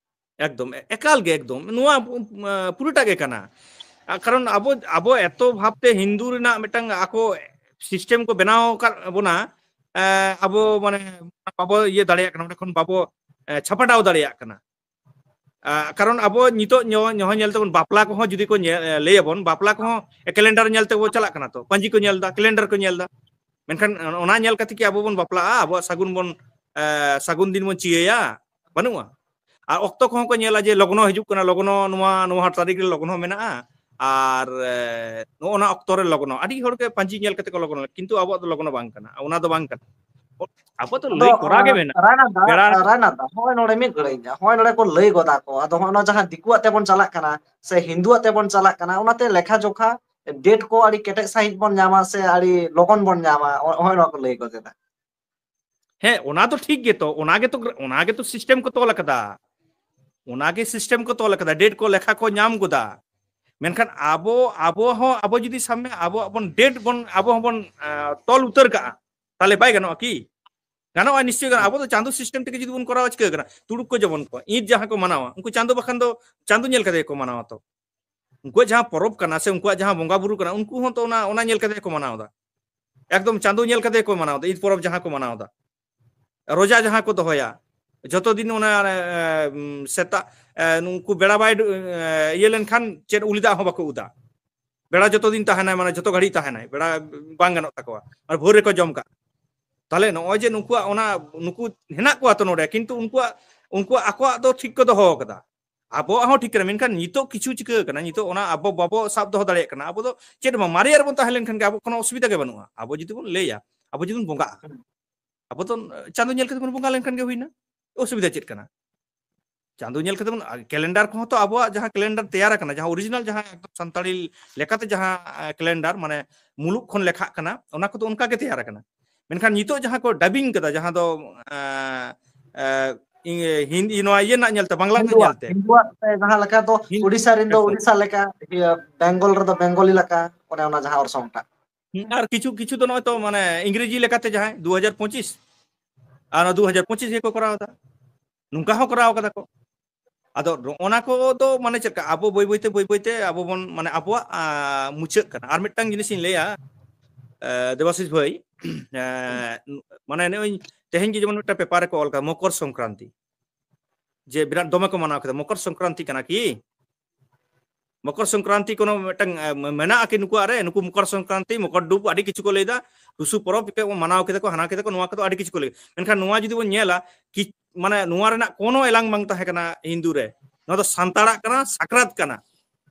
ᱮᱠᱫᱚᱢ, ᱮ-, ᱮᱠᱟᱞ ᱜᱮ, ᱮᱠᱫᱚᱢ᱾ ᱱᱚᱣᱟ, ᱟ, ᱯᱩᱨᱟᱹᱴᱟ ᱜᱮ ᱠᱟᱱᱟ᱾ ᱟ, ᱠᱟᱨᱚᱱ ᱟᱵᱚ, ᱟᱵᱚ ᱮᱛᱚ ᱵᱷᱟᱵᱛᱮ ᱦᱤᱱᱫᱩ ᱨᱮᱱᱟᱜ ᱢᱤᱫᱴᱟᱝ ᱟᱠᱚ ᱥᱤᱥᱴᱮᱢ ᱠᱚ ᱵᱮᱱᱟᱣ ᱟᱠᱟᱫ ᱵᱚᱱᱟ, ᱮ, ᱟᱵᱚ ᱢᱟᱱᱮ ᱵᱟᱵᱚ ᱤᱭᱟᱹ ᱫᱟᱲᱮᱭᱟᱜ ᱠᱟᱱᱟ, ᱚᱸᱰᱮ ᱠᱷᱚᱱ ᱵᱟᱵᱚ, ᱮ, ᱪᱷᱟᱯᱟᱰᱟᱣ ᱫᱟᱲᱮᱭᱟᱜ ᱠᱟᱱᱟ᱾ ᱟ, ᱠᱟᱨᱚᱱ ᱟᱵᱚ ᱱᱤᱛᱚᱜ ᱧᱚ-, ᱧᱚᱦᱚ ᱧᱮᱞ ᱛᱮᱵᱚᱱ ᱵᱟᱯᱞᱟ ᱠᱚᱦᱚᱸ ᱡᱩᱫᱤ ᱠᱚ ᱧᱮ-, ᱮ, ᱞᱟᱹᱭ ᱟᱵᱚᱱ, ᱵᱟᱯᱞᱟ ᱠᱚᱦᱚᱸ ᱠᱮᱞᱮᱱᱰᱟᱨ ᱧᱮᱞ ᱛᱮᱵᱚ ᱪᱟᱞᱟᱜ ᱠᱟᱱᱟ ᱛᱚ, ᱯᱟᱹᱧᱡᱤ ᱠᱚ ᱧᱮᱞ ᱮᱫᱟ, ᱠᱮᱞᱮᱱᱰᱟᱨ ᱠᱚ ᱧᱮᱞ ᱮᱫᱟ᱾ ᱢᱮᱱᱠᱷᱟᱱ ᱚᱱᱟ ᱧᱮᱞ ᱠᱟᱛᱮ ᱠᱤ ᱟᱵᱚ ᱵᱚᱱ ᱵᱟᱯᱞᱟᱜᱼᱟ, ᱟᱵᱚᱣᱟᱜ ᱥᱟᱹᱜᱩᱱ ᱵᱚᱱ, ᱮ, ᱥᱟᱹᱜᱩᱱ ᱫᱤᱱ ᱵᱚᱱ ᱪᱤᱭᱟᱹᱭᱟ? ᱵᱟᱹᱱᱩᱜᱼᱟ᱾ ᱟᱨ ᱚᱠᱛᱚ ᱠᱚᱦᱚᱸ ᱠᱚ ᱧᱮᱞᱟ ᱡᱮ ᱞᱚᱜᱽᱱᱚ ᱦᱤᱡᱩᱜ ᱠᱟᱱᱟ, ᱞᱚᱜᱽᱱᱚ ᱱᱚᱣᱟ, ᱱᱚᱣᱟ ᱛᱟᱹᱨᱤᱠᱷ ᱨᱮ ᱞᱚᱜᱽᱱᱚ ᱢᱮᱱᱟᱜᱼᱟ, ᱟᱨ, ᱮ, ᱱᱚᱜᱼᱚ ᱱᱟ ᱚᱠᱛᱚ ᱨᱮ ᱞᱚᱜᱽᱱᱚ᱾ ᱟᱹᱰᱤ ᱦᱚᱲ ᱜᱮ ᱯᱟᱹᱧᱡᱤ ᱧᱮᱞ ᱠᱟᱛᱮ ᱠᱚ ᱞᱚᱜᱽᱱᱚ, ᱠᱤᱱᱛᱩ ᱟᱵᱚᱣᱟᱜ ᱫᱚ ᱞᱚᱜᱽᱱᱚ ᱵᱟᱝ ᱠᱟᱱᱟ, ᱚᱱᱟ ᱫᱚ ᱵᱟᱝ ᱠᱟᱱᱟ᱾ ᱟᱵᱚ ᱫᱚ ᱞᱟᱹᱭ ᱠᱚᱨᱟᱣ ᱜᱮ ᱢᱮᱱᱟᱜᱼᱟ᱾ ᱨᱟᱭᱱᱟᱫᱟ, ᱵᱮᱲᱟ ᱨᱟᱭᱱᱟᱫᱟ, ᱦᱚᱸᱜᱼᱚᱭ ᱱᱚᱰᱮ ᱢᱤᱫ ᱜᱷᱟᱹᱲᱤᱡ, ᱦᱚᱸᱜᱼᱚᱭ ᱱᱚᱰᱮ ᱠᱚ ᱞᱟᱹᱭ ᱜᱚᱫᱟ ᱠᱚ, ᱟᱫᱚ ᱦᱚᱸᱜᱼᱚᱭ ᱱᱚᱣᱟ ᱡᱟᱦᱟᱸ ᱫᱤᱠᱩᱣᱟᱜ ᱛᱮᱵᱚᱱ ᱪᱟᱞᱟᱜ ᱠᱟᱱᱟ ᱥᱮ ᱦᱤᱱᱫᱩᱣᱟᱜ ᱛᱮᱵᱚᱱ ᱪᱟᱞᱟᱜ ᱠᱟᱱᱟ, ᱚᱱᱟᱛᱮ ᱞᱮᱠᱷᱟ ᱡᱚᱠᱷᱟ ᱰᱮᱴ ᱠᱚ ᱟᱹᱰᱤ ᱠᱮᱴᱮᱡ ᱥᱟᱺᱦᱤᱡ ᱵᱚᱱ ᱧᱟᱢᱟ ᱥᱮ ᱟᱹᱰᱤ ᱞᱚᱜᱚᱱ ᱵᱚᱱ ᱧᱟᱢᱟ, ᱦᱚᱸᱜᱼᱚᱭ ᱱᱚᱣᱟ ᱠᱚ ᱞᱟᱹᱭ ᱜᱚᱫ ᱮᱫᱟ᱾ ᱦᱮᱸ, ᱚᱱᱟ ᱫᱚ ᱴᱷᱤᱠ ᱜᱮᱛᱚ, ᱚᱱᱟ ᱜᱮᱛᱚ, ᱚᱱᱟ ᱜᱮᱛᱚ ᱥᱤᱥᱴᱮᱢ ᱠᱚ ᱛᱚᱞ ᱟᱠᱟᱫᱟ, ᱚᱱᱟ ᱜᱮ ᱥᱤᱥᱴᱮᱢ ᱠᱚ ᱛᱚᱞ ᱟᱠᱟᱫᱟ, ᱰᱮᱴ ᱠᱚ ᱞᱮᱠᱷᱟ ᱠᱚ ᱧᱟᱢ ᱜᱚᱫᱟ᱾ ᱢᱮᱱᱠᱷᱟᱱ ᱟᱵᱚ, ᱟᱵᱚ ᱦᱚᱸ, ᱟᱵᱚ ᱡᱩᱫᱤ ᱥᱟᱵ ᱢᱮ ᱟᱵᱚᱣᱟᱜ ᱵᱚᱱ ᱰᱮᱴ ᱵᱚᱱ ᱟᱵᱚ ᱦᱚᱸᱵᱚᱱ ᱛᱚᱞ ᱩᱛᱟᱹᱨ ᱠᱟᱜᱼᱟ, ᱛᱟᱦᱞᱮ ᱵᱟᱭ ᱜᱟᱱᱚᱜᱼᱟ ᱠᱤ? ᱜᱟᱱᱚᱜᱼᱟ, ᱱᱤᱥᱪᱚᱭ ᱜᱟᱱᱚᱜᱼᱟ᱾ ᱟᱵᱚ ᱫᱚ ᱪᱟᱸᱫᱚ ᱥᱤᱥᱴᱮᱢ ᱛᱮᱜᱮ ᱡᱩᱫᱤ ᱵᱚᱱ ᱠᱚᱨᱟᱣᱟ, ᱪᱤᱠᱟᱹ ᱠᱟᱱᱟ? ᱛᱩᱲᱩᱠ ᱠᱚ ᱡᱮᱢᱚᱱ ᱠᱚ ᱤᱫ ᱡᱟᱦᱟᱸ ᱠᱚ ᱢᱟᱱᱟᱣᱟ, ᱩᱱᱠᱩ ᱪᱟᱸᱫᱚ ᱵᱟᱠᱷᱟᱱ ᱫᱚ ᱪᱟᱸᱫᱚ ᱧᱮᱞ ᱠᱟᱛᱮ ᱜᱮᱠᱚ ᱢᱟᱱᱟᱣᱟ ᱛᱚ᱾ ᱩᱱᱠᱩᱣᱟᱜ ᱡᱟᱦᱟᱸ ᱯᱚᱨᱚᱵᱽ ᱠᱟᱱᱟ ᱥᱮ ᱩᱱᱠᱩᱣᱟᱜ ᱡᱟᱦᱟᱸ ᱵᱚᱸᱜᱟ ᱵᱩᱨᱩ ᱠᱟᱱᱟ, ᱩᱱᱠᱩ ᱦᱚᱸ ᱛᱚ ᱚᱱᱟ, ᱚᱱᱟ ᱧᱮᱞ ᱠᱟᱛᱮ ᱜᱮᱠᱚ ᱢᱟᱱᱟᱣ ᱮᱫᱟ᱾ ᱮᱠᱫᱚᱢ ᱪᱟᱸᱫᱚ ᱧᱮᱞ ᱠᱟᱛᱮ ᱜᱮᱠᱚ ᱢᱟᱱᱟᱣ ᱮᱫᱟ, ᱤᱫ ᱯᱚᱨᱚᱵᱽ ᱡᱟᱦᱟᱸ ᱠᱚ ᱢᱟᱱᱟᱣ ᱮᱫᱟ᱾ ᱨᱳᱡᱟ ᱡᱟᱦᱟᱸ ᱠᱚ ᱫᱚᱦᱚᱭᱟ, ᱡᱚᱛᱚ ᱫᱤᱱ ᱚᱱᱟ, ᱮ, ᱩᱢ, ᱥᱮᱛᱟᱜ, ᱮ, ᱱᱩᱠᱩ ᱵᱮᱲᱟ ᱵᱟᱭ ᱰᱩ-, ᱮ, ᱤᱭᱟᱹ ᱞᱮᱱᱠᱷᱟᱱ ᱪᱮᱫ ᱩᱞᱤ ᱫᱟᱜ ᱦᱚᱸ ᱵᱟᱠᱚ ᱩᱫᱟ᱾ ᱵᱮᱲᱟ ᱡᱚᱛᱚ ᱫᱤᱱ ᱛᱟᱦᱮᱱᱟᱭ, ᱢᱟᱱᱮ ᱡᱚᱛᱚ ᱜᱷᱟᱹᱲᱤᱡ ᱛᱟᱦᱮᱱᱟᱭ, ᱵᱮᱲᱟ ᱵᱟᱝ ᱜᱟᱱᱚᱜ ᱛᱟᱠᱚᱣᱟ, ᱟᱨ ᱵᱷᱳᱨ ᱨᱮᱠᱚ ᱡᱚᱢ ᱠᱟᱜ᱾ ᱛᱟᱦᱞᱮ ᱱᱚᱜᱼᱚᱭ ᱡᱮ ᱱᱩᱠᱩᱣᱟᱜ ᱚᱱᱟ, ᱱᱩᱠᱩ ᱦᱮᱱᱟᱜ ᱠᱚᱣᱟ ᱛᱚ ᱱᱚᱰᱮ, ᱠᱤᱱᱛᱩ ᱩᱱᱠᱩᱣᱟᱜ, ᱩᱱᱠᱩᱣᱟᱜ ᱟᱠᱚᱣᱟᱜ ᱫᱚ ᱴᱷᱤᱠ ᱠᱚ ᱫᱚᱦᱚ ᱟᱠᱟᱫᱟ, ᱟᱵᱚᱣᱟᱜ ᱦᱚᱸ ᱴᱷᱤᱠ ᱠᱟᱱᱟ, ᱢᱮᱱᱠᱷᱟᱱ ᱱᱤᱛᱚᱜ ᱠᱤᱪᱷᱩ ᱪᱤᱠᱟᱹ ᱠᱟᱱᱟ, ᱱᱤᱛᱚᱜ ᱚᱱᱟ ᱟᱵᱚ ᱵᱟᱵᱚ ᱥᱟᱵ ᱫᱚᱦᱚ ᱫᱟᱲᱮᱭᱟᱜ ᱠᱟᱱᱟ᱾ ᱟᱵᱚ ᱫᱚ ᱪᱮᱫ ᱦᱚᱸ ᱵᱟᱝ, ᱢᱟᱨᱮᱭᱟᱜ ᱨᱮᱵᱚᱱ ᱛᱟᱦᱮᱸ ᱞᱮᱱᱠᱷᱟᱱ ᱜᱮ ᱟᱵᱚ ᱠᱳᱱᱳ ᱚᱥᱩᱵᱤᱫᱷᱟ ᱜᱮ ᱵᱟᱹᱱᱩᱜᱼᱟ᱾ ᱟᱵᱚ ᱡᱩᱫᱤ ᱵᱚᱱ ᱞᱟᱹᱭᱟ, ᱟᱵᱚ ᱡᱩᱫᱤ ᱵᱚᱱ ᱵᱚᱸᱜᱟᱜᱼᱟ, ᱦᱩᱸ᱾ ᱟᱵᱚ ᱫᱚ ᱪᱟᱸᱫᱚ ᱧᱮᱞ ᱠᱟᱛᱮ ᱵᱚᱱ ᱵᱚᱸᱜᱟ ᱞᱮᱱᱠᱷᱟᱱ ᱜᱮ ᱦᱩᱭᱱᱟ, ᱚᱥᱩᱵᱤᱫᱷᱟ ᱪᱮᱫ ᱠᱟᱱᱟ? ᱪᱟᱸᱫᱚ ᱧᱮᱞ ᱠᱟᱛᱮ ᱵᱚᱱ, ᱠᱮᱞᱮᱱᱰᱟᱨ ᱠᱚᱦᱚᱸ ᱛᱚ ᱟᱵᱚᱣᱟᱜ ᱡᱟᱦᱟᱸ ᱠᱮᱞᱮᱱᱰᱟᱨ ᱛᱮᱭᱟᱨ ᱟᱠᱟᱱᱟ, ᱡᱟᱦᱟᱸ ᱚᱨᱤᱡᱤᱱᱟᱞ, ᱡᱟᱦᱟᱸ ᱮᱠᱫᱚᱢ ᱥᱟᱱᱛᱟᱲᱤ ᱞᱮᱠᱟᱛᱮ ᱡᱟᱦᱟᱸ, ᱮ, ᱠᱮᱞᱮᱱᱰᱟᱨ, ᱢᱟᱱᱮ ᱢᱩᱞᱩᱠ ᱠᱷᱚᱱ ᱞᱮᱠᱷᱟᱜ ᱠᱟᱱᱟ, ᱚᱱᱟ ᱠᱚᱫᱚ ᱚᱱᱠᱟ ᱜᱮ ᱛᱮᱭᱟᱨ ᱟᱠᱟᱱᱟ᱾ ᱢᱮᱱᱠᱷᱟᱱ ᱱᱤᱛᱚᱜ ᱡᱟᱦᱟᱸ ᱠᱚ ᱰᱟᱵᱤᱝ ᱠᱟᱫᱟ, ᱡᱟᱦᱟᱸ ᱫᱚ, ᱮ, ᱮ, ᱤᱝ-, ᱦᱤᱱᱫᱤ, ᱱᱚᱣᱟ ᱤᱭᱟᱹ ᱨᱮᱱᱟᱜ ᱧᱮᱞᱛᱮ, ᱵᱟᱝᱞᱟ ᱨᱮᱱᱟᱜ ᱦᱤᱱᱫᱩᱣᱟᱜ, ᱧᱮᱞᱛᱮ, ᱦᱤᱱᱫᱩᱣᱟᱜ ᱛᱮ ᱡᱟᱦᱟᱸ ᱞᱮᱠᱟ ᱫᱚ ᱦᱤᱱ-, ᱳᱰᱤᱥᱟ ᱨᱮᱱ ᱫᱚ ᱦᱮᱸ, ᱳᱰᱤᱥᱟ ᱞᱮᱠᱟ, ᱤᱭᱟᱹ, ᱵᱮᱝᱜᱚᱞ ᱨᱮᱫᱚ ᱵᱮᱝᱜᱚᱞᱤ ᱞᱮᱠᱟ, ᱚᱱᱮ ᱚᱱᱟ ᱡᱟᱦᱟᱸ ᱚᱨᱥᱚᱝ ᱴᱟᱜ᱾ ᱦᱩᱸ, ᱟᱨ ᱠᱤᱪᱷᱩ, ᱠᱤᱪᱷᱩ ᱫᱚ ᱱᱚᱜᱼᱚᱭ ᱛᱚ, ᱢᱟᱱᱮ, ᱤᱝᱨᱮᱡᱤ ᱞᱮᱠᱟᱛᱮ ᱡᱟᱦᱟᱸᱭ ᱫᱩ ᱦᱟᱡᱟᱨ ᱯᱚᱸᱪᱤᱥ, ᱟᱨ ᱚᱱᱟ ᱫᱩ ᱦᱟᱡᱟᱨ ᱯᱚᱸᱪᱤᱥ ᱜᱮᱠᱚ ᱠᱚᱨᱟᱣ ᱮᱫᱟ, ᱱᱚᱝᱠᱟ ᱦᱚᱸ ᱠᱚᱨᱟᱣ ᱠᱟᱫᱟ ᱠᱚ᱾ ᱟᱫᱚ ᱱᱚᱜᱼᱚ ᱱᱟ ᱠᱚ ᱫᱚ, ᱢᱟᱱᱮ, ᱪᱮᱫ ᱞᱮᱠᱟ, ᱟᱵᱚ ᱵᱟᱹᱭ ᱵᱟᱹᱭᱛᱮ, ᱵᱟᱹᱭ ᱵᱟᱹᱭᱛᱮ ᱟᱵᱚ ᱵᱚᱱ, ᱢᱟᱱᱮ, ᱟᱵᱚᱣᱟᱜ, ᱟ, ᱢᱩᱪᱟᱹᱫ ᱠᱟᱱᱟ᱾ ᱟᱨ ᱢᱤᱫᱴᱟᱝ ᱡᱤᱱᱤᱥ ᱤᱧ ᱞᱟᱹᱭᱟ, ᱮ, ᱫᱮᱵᱟᱥᱤᱥ ᱵᱷᱟᱹᱭ, ᱮ, ᱢᱟᱱᱮ, ᱱᱚᱜᱼᱚᱭ ᱛᱮᱦᱮᱧ ᱜᱮ ᱡᱮᱢᱚᱱ ᱢᱤᱫᱴᱟᱝ ᱯᱮᱯᱟᱨ ᱨᱮᱠᱚ ᱚᱞ ᱠᱟᱫᱟ, ᱢᱚᱠᱚᱨ ᱥᱚᱝᱠᱨᱟᱱᱛᱤ, ᱡᱮ ᱵᱤᱨᱟᱴ ᱫᱚᱢᱮ ᱠᱚ ᱢᱟᱱᱟᱣ ᱠᱮᱫᱟ, ᱢᱚᱠᱚᱨ ᱥᱚᱝᱠᱨᱟᱱᱛᱤ ᱠᱟᱱᱟ ᱠᱤ? ᱢᱚᱠᱚᱨ ᱥᱚᱝᱠᱨᱟᱱᱛᱤ ᱠᱳᱱᱳ ᱢᱤᱫᱴᱟᱝ, ᱮ, ᱢᱮ-, ᱢᱮᱱᱟᱜᱼᱟ ᱠᱤ ᱱᱩᱠᱩᱣᱟᱜ ᱨᱮ? ᱱᱩᱠᱩ ᱢᱚᱠᱚᱨ ᱥᱚᱝᱠᱨᱟᱱᱛᱤ, ᱢᱚᱠᱚᱨ ᱰᱩᱵ, ᱟᱹᱰᱤ ᱠᱤᱪᱷᱩ ᱠᱚ ᱞᱟᱹᱭᱫᱟ, ᱴᱩᱥᱩ ᱯᱚᱨᱚᱵᱽ ᱪᱮᱫ ᱠᱚ ᱢᱟᱱᱟᱣ ᱠᱮᱫᱟ ᱠᱚ, ᱦᱟᱱᱟ ᱠᱮᱫᱟ ᱠᱚ, ᱱᱚᱣᱟ ᱠᱚᱫᱚ ᱟᱹᱰᱤ ᱠᱤᱪᱷᱩ ᱠᱚ ᱞᱟᱹᱭ᱾ ᱢᱮᱱᱠᱷᱟᱱ ᱱᱚᱣᱟ ᱡᱩᱫᱤ ᱵᱚᱱ ᱧᱮᱞᱟ, ᱠᱤ-, ᱢᱟᱱᱮ ᱱᱚᱣᱟ ᱨᱮᱱᱟᱜ ᱠᱳᱱᱳ ᱮᱞᱟᱝ ᱵᱟᱝ ᱛᱟᱦᱮᱸ ᱠᱟᱱᱟ ᱦᱤᱱᱫᱩ ᱨᱮ᱾ ᱱᱚᱣᱟ ᱫᱚ ᱥᱟᱱᱛᱟᱲᱟᱜ ᱠᱟᱱᱟ, ᱥᱟᱠᱨᱟᱛ ᱠᱟᱱᱟ᱾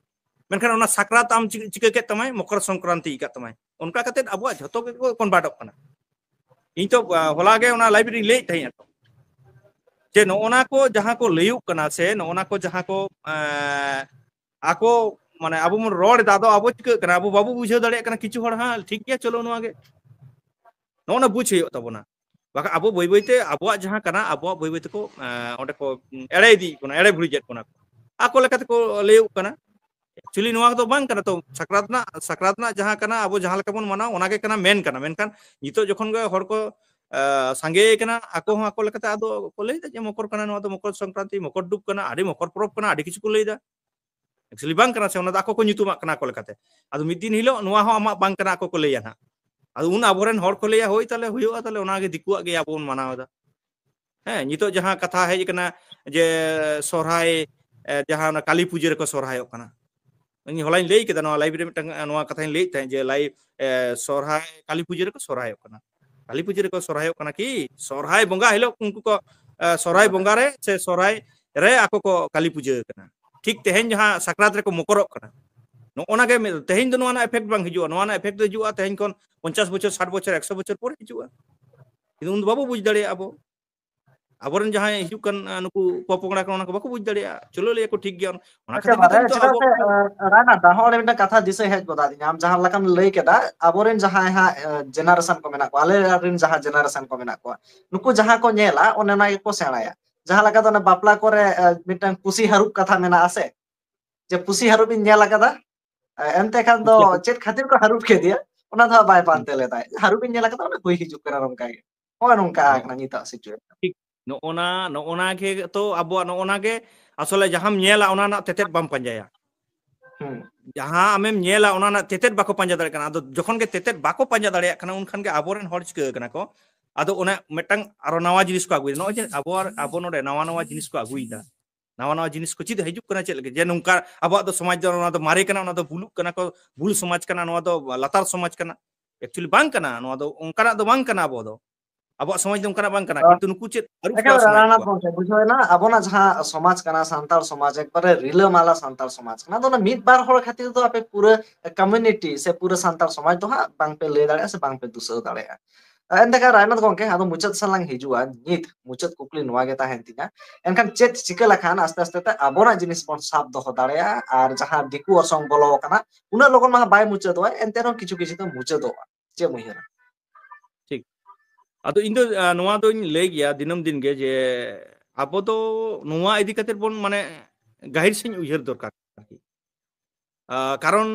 ᱢᱮᱱᱠᱷᱟᱱ ᱚᱱᱟ ᱥᱟᱠᱨᱟᱛ ᱟᱢ ᱪᱤ-, ᱪᱤᱠᱟᱹ ᱠᱮᱫ ᱛᱟᱢᱟᱭ? ᱢᱚᱠᱚᱨ ᱥᱚᱝᱠᱨᱟᱱᱛᱤ ᱟᱠᱟᱫ ᱛᱟᱢᱟᱭ᱾ ᱚᱱᱠᱟ ᱠᱟᱛᱮᱫ ᱟᱵᱚᱣᱟᱜ ᱡᱷᱚᱛᱚ ᱜᱮᱠᱚ ᱠᱚᱱᱵᱷᱟᱨᱴᱚᱜ ᱠᱟᱱᱟ᱾ ᱤᱧ ᱛᱚ ᱦᱚᱞᱟ ᱜᱮ ᱚᱱᱟ ᱞᱟᱭᱤᱵᱷ ᱨᱮᱧ ᱞᱟᱹᱭᱮᱫ ᱛᱟᱦᱮᱸᱫ ᱟᱠᱚ, ᱡᱮ ᱱᱚᱜᱼᱚ ᱱᱟ ᱠᱚ ᱡᱟᱦᱟᱸ ᱠᱚ ᱞᱟᱹᱭᱚᱜ ᱠᱟᱱᱟ ᱥᱮ ᱱᱚᱜᱼᱚ ᱱᱟ ᱠᱚ ᱡᱟᱦᱟᱸ ᱠᱚ ᱟᱠᱚ ᱢᱟᱱᱮ ᱟᱵᱚ ᱵᱚᱱ ᱨᱚᱲ ᱮᱫᱟ, ᱟᱫᱚ ᱟᱵᱚ ᱪᱤᱠᱟᱹᱜ ᱠᱟᱱᱟ? ᱟᱵᱚ ᱵᱟᱵᱚ ᱵᱩᱡᱷᱟᱹᱣ ᱫᱟᱲᱮᱭᱟᱜ ᱠᱟᱱᱟ ᱠᱤᱪᱷᱩ ᱦᱚᱲ, ᱦᱮᱸ ᱴᱷᱤᱠ ᱜᱮᱭᱟ, ᱪᱚᱞᱚ ᱱᱚᱣᱟ ᱜᱮ, ᱱᱚᱜᱼᱚ ᱱᱟ ᱵᱩᱡᱽ ᱦᱩᱭᱩᱜ ᱛᱟᱵᱚᱱᱟ᱾ ᱵᱟᱠᱷᱟᱱ ᱟᱵᱚ ᱵᱟᱹᱭ ᱵᱟᱹᱭᱛᱮ ᱟᱵᱚᱣᱟᱜ ᱡᱟᱦᱟᱸ ᱠᱟᱱᱟ, ᱟᱵᱚᱣᱟᱜ ᱵᱟᱹᱭ ᱵᱟᱹᱭ ᱛᱮᱠᱚ ᱚᱸᱰᱮ ᱠᱚ ᱮᱲᱮ ᱤᱫᱤᱭᱮᱫ ᱵᱚᱱᱟ, ᱮᱲᱮ ᱵᱷᱩᱲᱤᱡᱮᱫ ᱵᱚᱱᱟ ᱠᱚ, ᱟᱠᱚ ᱞᱮᱠᱟ ᱛᱮᱠᱚ ᱞᱟᱹᱭᱚᱜ ᱠᱟᱱᱟ᱾ ᱮᱠᱪᱩᱭᱮᱞᱤ ᱱᱚᱣᱟ ᱫᱚ ᱵᱟᱝ ᱠᱟᱱᱟ᱾ ᱛᱚ ᱥᱟᱠᱨᱟᱛ ᱨᱮᱱᱟᱜ ᱥᱟᱠᱨᱟᱛ ᱨᱮᱱᱟᱜ ᱡᱟᱦᱟᱸ ᱠᱟᱱᱟ, ᱟᱵᱚ ᱡᱟᱦᱟᱸ ᱞᱮᱠᱟ ᱵᱚᱱ ᱢᱟᱱᱟᱣ, ᱚᱱᱟᱜᱮ ᱠᱟᱱᱟ, ᱢᱮᱱ ᱠᱟᱱᱟ᱾ ᱢᱮᱱᱠᱷᱟᱱ ᱱᱤᱛᱚᱜ ᱡᱚᱠᱷᱚᱱ ᱜᱮ ᱦᱚᱲ ᱠᱚ ᱥᱟᱸᱜᱮ ᱠᱟᱱᱟ, ᱟᱠᱚ ᱦᱚᱸ ᱟᱠᱚ ᱞᱮᱠᱟᱛᱮ ᱟᱫᱚ ᱠᱚ ᱞᱟᱹᱭᱫᱟ ᱡᱮ ᱢᱚᱠᱚᱨ ᱠᱟᱱᱟ, ᱱᱚᱣᱟ ᱫᱚ ᱢᱚᱠᱚᱨ ᱥᱚᱝᱠᱨᱟᱱᱛᱤ, ᱢᱚᱠᱚᱨ ᱰᱩᱵ ᱠᱟᱱᱟ, ᱟᱹᱰᱤ ᱢᱚᱠᱚᱨ ᱯᱚᱨᱚᱵᱽ ᱠᱟᱱᱟ, ᱟᱹᱰᱤ ᱠᱤᱪᱷᱩ ᱠᱚ ᱞᱟᱹᱭᱫᱟ᱾ ᱮᱠᱪᱩᱭᱮᱞᱤ ᱵᱟᱝ ᱠᱟᱱᱟ ᱥᱮ, ᱚᱱᱟ ᱫᱚ ᱟᱠᱚ ᱠᱚ ᱧᱩᱛᱩᱢᱟᱜ ᱠᱟᱱᱟ ᱟᱠᱚ ᱞᱮᱠᱟᱛᱮ᱾ ᱟᱫᱚ ᱢᱤᱫ ᱫᱤᱱ ᱦᱤᱞᱳᱜ ᱱᱚᱣᱟ ᱦᱚᱸ ᱟᱢᱟᱜ ᱵᱟᱝ ᱠᱟᱱᱟ, ᱟᱠᱚ ᱠᱚ ᱞᱟᱹᱭᱟ ᱦᱟᱸᱜ᱾ ᱟᱫᱚ ᱩᱱ ᱟᱵᱚᱨᱮᱱ ᱦᱚᱲ ᱠᱚ ᱞᱟᱹᱭᱟ, ᱦᱳᱭ ᱛᱟᱦᱞᱮ ᱦᱩᱭᱩᱜᱼᱟ, ᱛᱟᱦᱞᱮ ᱚᱱᱟᱜᱮ ᱫᱤᱠᱩᱣᱟᱜ ᱜᱮ ᱟᱵᱚ ᱵᱚᱱ ᱢᱟᱱᱟᱣ ᱮᱫᱟ᱾ ᱦᱮᱸ, ᱱᱤᱛᱚᱜ ᱡᱟᱦᱟᱸ ᱠᱟᱛᱷᱟ ᱦᱮᱡ ᱟᱠᱟᱱᱟ ᱡᱮ ᱥᱚᱨᱦᱟᱭ, ᱡᱟᱦᱟᱸ ᱚᱱᱟ ᱠᱟᱹᱞᱤ ᱯᱩᱡᱟᱹ ᱨᱮᱠᱚ ᱥᱚᱨᱦᱟᱭᱚᱜ ᱠᱟᱱᱟ, ᱤᱧ ᱦᱚᱞᱟᱧ ᱞᱟᱹᱭ ᱠᱮᱫᱟ ᱱᱚᱣᱟ ᱞᱟᱭᱤᱵᱷ ᱨᱮ ᱢᱤᱫᱴᱟᱝ ᱱᱚᱣᱟ ᱠᱟᱛᱷᱟᱧ ᱞᱟᱹᱭᱮᱫ ᱛᱟᱦᱮᱸᱫ ᱡᱮ ᱞᱟᱭᱤᱵᱷ ᱥᱚᱨᱦᱟᱭ ᱠᱟᱹᱞᱤ ᱯᱩᱡᱟᱹ ᱨᱮᱠᱚ ᱥᱚᱨᱦᱟᱭᱚᱜ ᱠᱟᱱᱟ, ᱠᱟᱹᱞᱤ ᱯᱩᱡᱟᱹ ᱨᱮᱠᱚ ᱥᱚᱨᱦᱟᱭᱚᱜ ᱠᱟᱱᱟ ᱠᱤ? ᱥᱚᱨᱦᱟᱭ ᱵᱚᱸᱜᱟ ᱦᱤᱞᱳᱜ ᱩᱱᱠᱩ ᱠᱚ ᱥᱚᱨᱦᱟᱭ ᱵᱚᱸᱜᱟ ᱨᱮ ᱥᱮ ᱥᱚᱨᱦᱟᱭ ᱨᱮ ᱟᱠᱚ ᱠᱚ ᱠᱟᱹᱞᱤ ᱯᱩᱡᱟᱹ ᱠᱟᱱᱟ᱾ ᱴᱷᱤᱠ ᱛᱮᱦᱮᱧ ᱡᱟᱦᱟᱸ ᱥᱟᱠᱨᱟᱛ ᱨᱮᱠᱚ ᱢᱚᱠᱚᱨᱚᱜ ᱠᱟᱱᱟ, ᱱᱚᱜᱼᱚ ᱱᱟ ᱜᱮ ᱢᱤᱫ, ᱛᱮᱦᱮᱧ ᱫᱚ ᱱᱚᱣᱟ ᱨᱮᱱᱟᱜ ᱮᱯᱷᱮᱠᱴ ᱵᱟᱝ ᱦᱤᱡᱩᱜᱼᱟ᱾ ᱱᱚᱣᱟ ᱨᱮᱱᱟᱜ ᱮᱯᱷᱮᱠᱴ ᱫᱚ ᱦᱤᱡᱩᱜᱼᱟ ᱛᱮᱦᱮᱧ ᱠᱷᱚᱱ ᱯᱚᱧᱪᱟᱥ ᱵᱚᱪᱷᱚᱨ, ᱥᱟᱴ ᱵᱚᱪᱷᱚᱨ, ᱮᱠᱥᱚ ᱵᱚᱪᱷᱚᱨ ᱯᱚᱨᱮ ᱦᱤᱡᱩᱜᱼᱟ᱾ ᱠᱤᱱᱛᱩ ᱩᱱ ᱫᱚ ᱵᱟᱵᱚ ᱵᱩᱡᱽ ᱫᱟᱲᱮᱭᱟᱜᱼᱟ ᱟᱵᱚ᱾ ᱟᱵᱚᱨᱮᱱ ᱡᱟᱦᱟᱸᱭ ᱦᱤᱡᱩᱜ ᱠᱟᱱ ᱱᱩᱠᱩ ᱯᱚᱯᱚᱝᱲᱟ ᱠᱚ ᱚᱱᱟ ᱠᱚ ᱵᱟᱠᱚ ᱵᱩᱡᱽ ᱫᱟᱲᱮᱭᱟᱜᱼᱟ᱾ ᱪᱚᱞᱚ ᱞᱟᱹᱭ ᱟᱠᱚ ᱴᱷᱤᱠ ᱜᱮᱭᱟ, ᱚᱱᱟ ᱠᱷᱟᱹᱛᱤᱨ ᱜᱮᱛᱚ ᱮᱠᱮᱵᱟᱨᱮ, ᱱᱤᱛᱚᱜ ᱪᱮᱫᱟᱜ ᱟᱵᱚ ᱥᱮ ᱨᱟᱱᱟ ᱫᱟ ᱦᱚᱸ ᱚᱸᱰᱮ ᱢᱤᱫᱴᱟᱝ ᱠᱟᱛᱷᱟ ᱫᱤᱥᱟᱹ ᱦᱮᱡ ᱜᱚᱫ ᱟᱹᱫᱤᱧᱟ᱾ ᱟᱢ ᱡᱟᱦᱟᱸ ᱞᱮᱠᱟᱢ ᱞᱟᱹᱭ ᱠᱮᱫᱟ, ᱟᱵᱚᱨᱮᱱ ᱡᱟᱦᱟᱸᱭ ᱦᱟᱸᱜ ᱡᱮᱱᱟᱨᱮᱥᱚᱱ ᱠᱚ ᱢᱮᱱᱟᱜ ᱠᱚᱣᱟ, ᱟᱞᱮ ᱨᱮᱱ ᱡᱟᱦᱟᱸ ᱡᱮᱱᱟᱨᱮᱥᱚᱱ ᱠᱚ ᱢᱮᱱᱟᱜ ᱠᱚᱣᱟ, ᱱᱩᱠᱩ ᱡᱟᱦᱟᱸ ᱠᱚ ᱧᱮᱞᱟ ᱚᱱᱮ ᱚᱱᱟ ᱜᱮᱠᱚ ᱥᱮᱬᱟᱭᱟ᱾ ᱡᱟᱦᱟᱸ ᱞᱮᱠᱟ ᱫᱚ ᱚᱱᱟ ᱵᱟᱯᱞᱟ ᱠᱚᱨᱮ ᱢᱤᱫᱴᱟᱝ ᱯᱩᱥᱤ ᱦᱟᱹᱨᱩᱵ ᱠᱟᱛᱷᱟ ᱢᱮᱱᱟᱜᱼᱟ ᱥᱮ, ᱡᱮ ᱯᱩᱥᱤ ᱦᱟᱹᱨᱩᱵ ᱤᱧ ᱧᱮᱞ ᱟᱠᱟᱫᱟ, ᱮᱱᱛᱮ ᱠᱷᱟᱱ ᱫᱚ ᱪᱮᱫ ᱠᱷᱟᱹᱛᱤᱨ ᱠᱚ ᱦᱟᱹᱨᱩᱵ ᱠᱮᱫᱮᱭᱟ ᱚᱱᱟ ᱫᱚ ᱦᱟᱸᱜ ᱵᱟᱭ ᱯᱟᱱᱛᱮ ᱞᱮᱫᱟᱭ᱾ ᱦᱟᱹᱨᱩᱵ ᱤᱧ ᱧᱮᱞ ᱟᱠᱟᱫᱟ, ᱚᱱᱟ ᱦᱩᱭ ᱦᱤᱡᱩᱜ ᱠᱟᱱᱟ ᱱᱚᱝᱠᱟ ᱜᱮ᱾ ᱦᱳᱭ, ᱱᱚᱝᱠᱟ ᱟᱠᱟᱱᱟ ᱱᱤᱛᱚᱜ ᱥᱤᱪᱩᱭᱮᱥᱚᱱ᱾ ᱴᱷᱤᱠ᱾ ᱱᱚᱜᱼᱚ ᱱᱟ, ᱱᱚᱜᱼᱚ ᱱᱟ ᱜᱮ ᱛᱚ ᱟᱵᱚᱣᱟᱜ, ᱱᱚᱜᱼᱚ ᱱᱟ ᱜᱮ ᱟᱥᱚᱞᱮ ᱡᱟᱦᱟᱸᱢ ᱧᱮᱞᱟ ᱚᱱᱟ ᱨᱮᱱᱟᱜ ᱛᱮᱛᱮᱫ ᱵᱟᱢ ᱯᱟᱸᱡᱟᱭᱟ᱾ ᱦᱩᱸ᱾ ᱡᱟᱦᱟᱸ ᱟᱢᱮᱢ ᱧᱮᱞᱟ ᱚᱱᱟ ᱨᱮᱱᱟᱜ ᱛᱮᱛᱮᱫ ᱵᱟᱠᱚ ᱯᱟᱸᱡᱟ ᱫᱟᱲᱮᱭᱟᱜ ᱠᱟᱱᱟ᱾ ᱟᱫᱚ ᱡᱚᱠᱷᱚᱱ ᱜᱮ ᱛᱮᱛᱮᱫ ᱵᱟᱠᱚ ᱯᱟᱸᱡᱟ ᱫᱟᱲᱮᱭᱟᱜ ᱠᱟᱱᱟ, ᱩᱱᱠᱷᱟᱱ ᱜᱮ ᱟᱵᱚᱨᱮᱱ ᱦᱚᱲ ᱪᱤᱠᱟᱹ ᱠᱟᱱᱟ ᱠᱚ? ᱟᱫᱚ ᱚᱱᱟ ᱢᱤᱫᱴᱟᱝ ᱟᱨᱚ ᱱᱟᱣᱟ ᱡᱤᱱᱤᱥ ᱠᱚ ᱟᱹᱜᱩᱭᱮᱫᱟ᱾ ᱱᱚᱜᱼᱚᱭ ᱡᱮ ᱟᱵᱚ, ᱟᱵᱚ ᱱᱚᱰᱮ ᱱᱟᱣᱟ ᱱᱟᱣᱟ ᱡᱤᱱᱤᱥ ᱠᱚ ᱟᱹᱜᱩᱭᱮᱫᱟ, ᱱᱟᱣᱟ ᱱᱟᱣᱟ ᱡᱤᱱᱤᱥ ᱠᱚ ᱪᱮᱫ ᱦᱤᱡᱩᱜ ᱠᱟᱱᱟ, ᱪᱮᱫ ᱞᱟᱹᱜᱤᱫ ᱡᱮ ᱱᱚᱝᱠᱟ ᱟᱵᱚᱣᱟᱜ ᱫᱚ ᱥᱚᱢᱟᱡᱽ ᱫᱚ ᱚᱱᱟ ᱫᱚ ᱢᱟᱨᱮ ᱠᱟᱱᱟ, ᱚᱱᱟ ᱫᱚ ᱵᱩᱞᱩᱜ ᱠᱟᱱᱟ ᱠᱚ, ᱵᱩᱞ ᱥᱚᱢᱟᱡᱽ ᱠᱟᱱᱟ, ᱱᱚᱣᱟ ᱫᱚ ᱞᱟᱛᱟᱨ ᱥᱚᱢᱟᱡᱽ ᱠᱟᱱᱟ᱾ ᱮᱠᱪᱩᱭᱮᱞᱤ ᱵᱟᱝ ᱠᱟᱱᱟ, ᱱᱚᱣᱟ ᱫᱚ ᱚᱱᱠᱟᱱᱟᱜ ᱫᱚ ᱵᱟᱝ ᱠᱟᱱᱟ᱾ ᱟᱵᱚ ᱫᱚ, ᱟᱵᱚᱣᱟᱜ ᱥᱚᱢᱟᱡᱽ ᱫᱚ ᱚᱱᱠᱟᱱᱟᱜ ᱵᱟᱝ ᱠᱟᱱᱟ, ᱠᱤᱱᱛᱩ ᱱᱩᱠᱩ ᱪᱮᱫ ᱟᱹᱨᱩ ᱯᱷᱮᱨᱟᱣ ᱮᱠᱮᱵᱟᱨᱮ ᱥᱟᱱᱟᱭᱮᱫ ᱨᱟᱱᱟᱛᱷ ᱠᱚᱣᱟ᱾ ᱜᱚᱢᱠᱮ, ᱵᱩᱡᱷᱟᱹᱣ ᱮᱱᱟ, ᱟᱵᱚᱱᱟᱜ ᱡᱟᱦᱟᱸ ᱥᱚᱢᱟᱡᱽ ᱠᱟᱱᱟ, ᱥᱟᱱᱛᱟᱲ ᱥᱚᱢᱟᱡᱽ, ᱮᱠᱵᱟᱨᱮ ᱨᱤᱞᱟᱹᱢᱟᱞᱟ ᱥᱟᱱᱛᱟᱲ ᱥᱚᱢᱟᱡᱽ ᱠᱟᱱᱟ᱾ ᱟᱫᱚ ᱚᱱᱟ ᱢᱤᱫ ᱵᱟᱨ ᱦᱚᱲ ᱠᱷᱟᱹᱛᱤᱨ ᱫᱚ ᱟᱯᱮ ᱯᱩᱨᱟᱹ ᱠᱚᱢᱤᱭᱩᱱᱤᱴᱤ ᱥᱮ ᱯᱩᱨᱟᱹ ᱥᱟᱱᱛᱟᱲ ᱥᱚᱢᱟᱡᱽ ᱫᱚ ᱦᱟᱸᱜ ᱵᱟᱝᱯᱮ ᱞᱟᱹᱭ ᱫᱟᱲᱮᱭᱟᱜᱼᱟ ᱥᱮ ᱵᱟᱝᱯᱮ ᱫᱩᱥᱟᱹᱣ ᱫᱟᱲᱮᱭᱟᱜᱼᱟ᱾ ᱮᱱᱛᱮ ᱠᱷᱟᱱ ᱨᱟᱭᱱᱟᱛᱷ ᱜᱚᱝᱠᱮ, ᱟᱫᱚ ᱢᱩᱪᱟᱹᱫ ᱥᱮᱫ ᱞᱟᱝ ᱦᱤᱡᱩᱜᱼᱟ᱾ ᱱᱤᱛ ᱢᱩᱪᱟᱹᱫ ᱠᱩᱠᱞᱤ ᱱᱚᱣᱟ ᱜᱮ ᱛᱟᱦᱮᱱ ᱛᱤᱧᱟ, ᱮᱱᱠᱷᱟᱱ ᱪᱮᱫ ᱪᱤᱠᱟᱹ ᱞᱮᱠᱷᱟᱱ ᱟᱥᱛᱮ ᱟᱥᱛᱮ ᱛᱮ ᱟᱵᱚᱱᱟᱜ ᱡᱤᱱᱤᱥ ᱵᱚᱱ ᱥᱟᱵ ᱫᱚᱦᱚ ᱫᱟᱲᱮᱭᱟᱜᱼᱟ, ᱟᱨ ᱡᱟᱦᱟᱸ ᱫᱤᱠᱩ ᱚᱨᱥᱚᱝ ᱵᱚᱞᱚ ᱟᱠᱟᱱᱟ, ᱩᱱᱟᱹᱜ ᱞᱚᱜᱚᱱ ᱢᱟ ᱵᱟᱭ ᱢᱩᱪᱟᱹᱫᱚᱜᱼᱟ, ᱮᱱᱛᱮ ᱨᱮᱦᱚᱸ ᱠᱤᱪᱷᱩ ᱠᱤᱪᱷᱩ ᱫᱚ ᱢᱩᱪᱟᱹᱫᱚᱜᱼᱟ᱾ ᱪᱮᱫ ᱮᱢ ᱩᱭᱦᱟᱹᱨᱟ? ᱴᱷᱤᱠ᱾ ᱟᱫᱚ ᱤᱧ ᱫᱚ, ᱟ, ᱱᱚᱣᱟ ᱫᱚᱧ ᱞᱟᱹᱭ ᱜᱮᱭᱟ ᱫᱤᱱᱟᱹᱢ ᱫᱤᱱ ᱜᱮ, ᱡᱮ ᱟᱵᱚ ᱫᱚ ᱱᱚᱣᱟ ᱤᱫᱤ ᱠᱟᱛᱮ ᱵᱚᱱ, ᱢᱟᱱᱮ, ᱜᱟᱹᱦᱤᱨ ᱥᱮᱫ ᱩᱭᱦᱟᱹᱨ ᱫᱚᱨᱠᱟᱨ ᱟᱨᱠᱤ᱾ ᱟ, ᱠᱟᱨᱚᱱ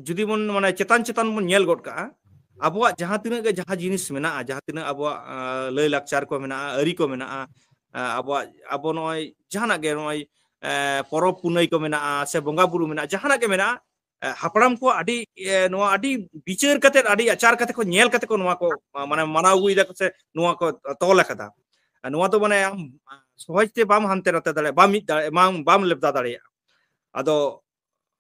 ᱡᱩᱫᱤ ᱵᱚᱱ, ᱢᱟᱱᱮ, ᱪᱮᱛᱟᱱ ᱪᱮᱛᱟᱱ ᱵᱚᱱ ᱧᱮᱞ ᱜᱚᱫ ᱠᱟᱜᱼᱟ, ᱟᱵᱚᱣᱟᱜ ᱡᱟᱦᱟᱸ ᱛᱤᱱᱟᱹᱜ ᱜᱮ ᱡᱟᱦᱟᱸ ᱡᱤᱱᱤᱥ ᱢᱮᱱᱟᱜᱼᱟ, ᱡᱟᱦᱟᱸ ᱛᱤᱱᱟᱹᱜ ᱟᱵᱚᱣᱟᱜ, ᱟ, ᱞᱟᱹᱭ ᱞᱟᱠᱪᱟᱨ ᱠᱚ ᱢᱮᱱᱟᱜᱼᱟ, ᱟᱹᱨᱤ ᱠᱚ ᱢᱮᱱᱟᱜᱼᱟ, ᱟ, ᱟᱵᱚᱣᱟᱜ, ᱟᱵᱚ ᱱᱚᱜᱼᱚᱭ ᱡᱟᱦᱟᱱᱟᱜ ᱜᱮ, ᱱᱚᱜᱼᱚᱭ, ᱮ, ᱯᱚᱨᱚᱵᱽ ᱯᱩᱱᱟᱹᱭ ᱠᱚ ᱢᱮᱱᱟᱜᱼᱟ, ᱥᱮ ᱵᱚᱸᱜᱟ ᱵᱩᱨᱩ ᱢᱮᱱᱟᱜᱼᱟ, ᱡᱟᱦᱟᱱᱟᱜ ᱜᱮ ᱢᱮᱱᱟᱜᱼᱟ, ᱮ, ᱦᱟᱯᱲᱟᱢ ᱠᱚ ᱟᱹᱰᱤ, ᱮ, ᱱᱚᱣᱟ ᱟᱹᱰᱤ ᱵᱤᱪᱟᱹᱨ ᱠᱟᱛᱮ, ᱟᱹᱰᱤ ᱟᱪᱟᱨ ᱠᱟᱛᱮ ᱠᱚ ᱧᱮᱞ ᱠᱟᱛᱮ ᱠᱚ ᱱᱚᱣᱟ ᱠᱚ, ᱟ, ᱢᱟᱱᱮ, ᱢᱟᱱᱟᱣ ᱟᱹᱜᱩᱭᱮᱫᱟ ᱠᱚ ᱥᱮ ᱱᱚᱣᱟ ᱠᱚ ᱛᱚᱞ ᱟᱠᱟᱫᱟ᱾ ᱟ, ᱱᱚᱣᱟ ᱫᱚ, ᱢᱟᱱᱮ, ᱟᱢ ᱥᱚᱦᱚᱡ ᱛᱮ ᱵᱟᱢ ᱦᱟᱱᱛᱮ ᱱᱟᱛᱮ ᱫᱟᱲᱮᱭᱟᱜᱼᱟ, ᱵᱟᱢ ᱢᱤᱫ ᱫᱟᱲᱮᱭᱟᱜᱼᱟ, ᱵᱟᱢ, ᱵᱟᱢ ᱞᱮᱵᱫᱟ ᱫᱟᱲᱮᱭᱟᱜᱼᱟ᱾ ᱟᱫᱚ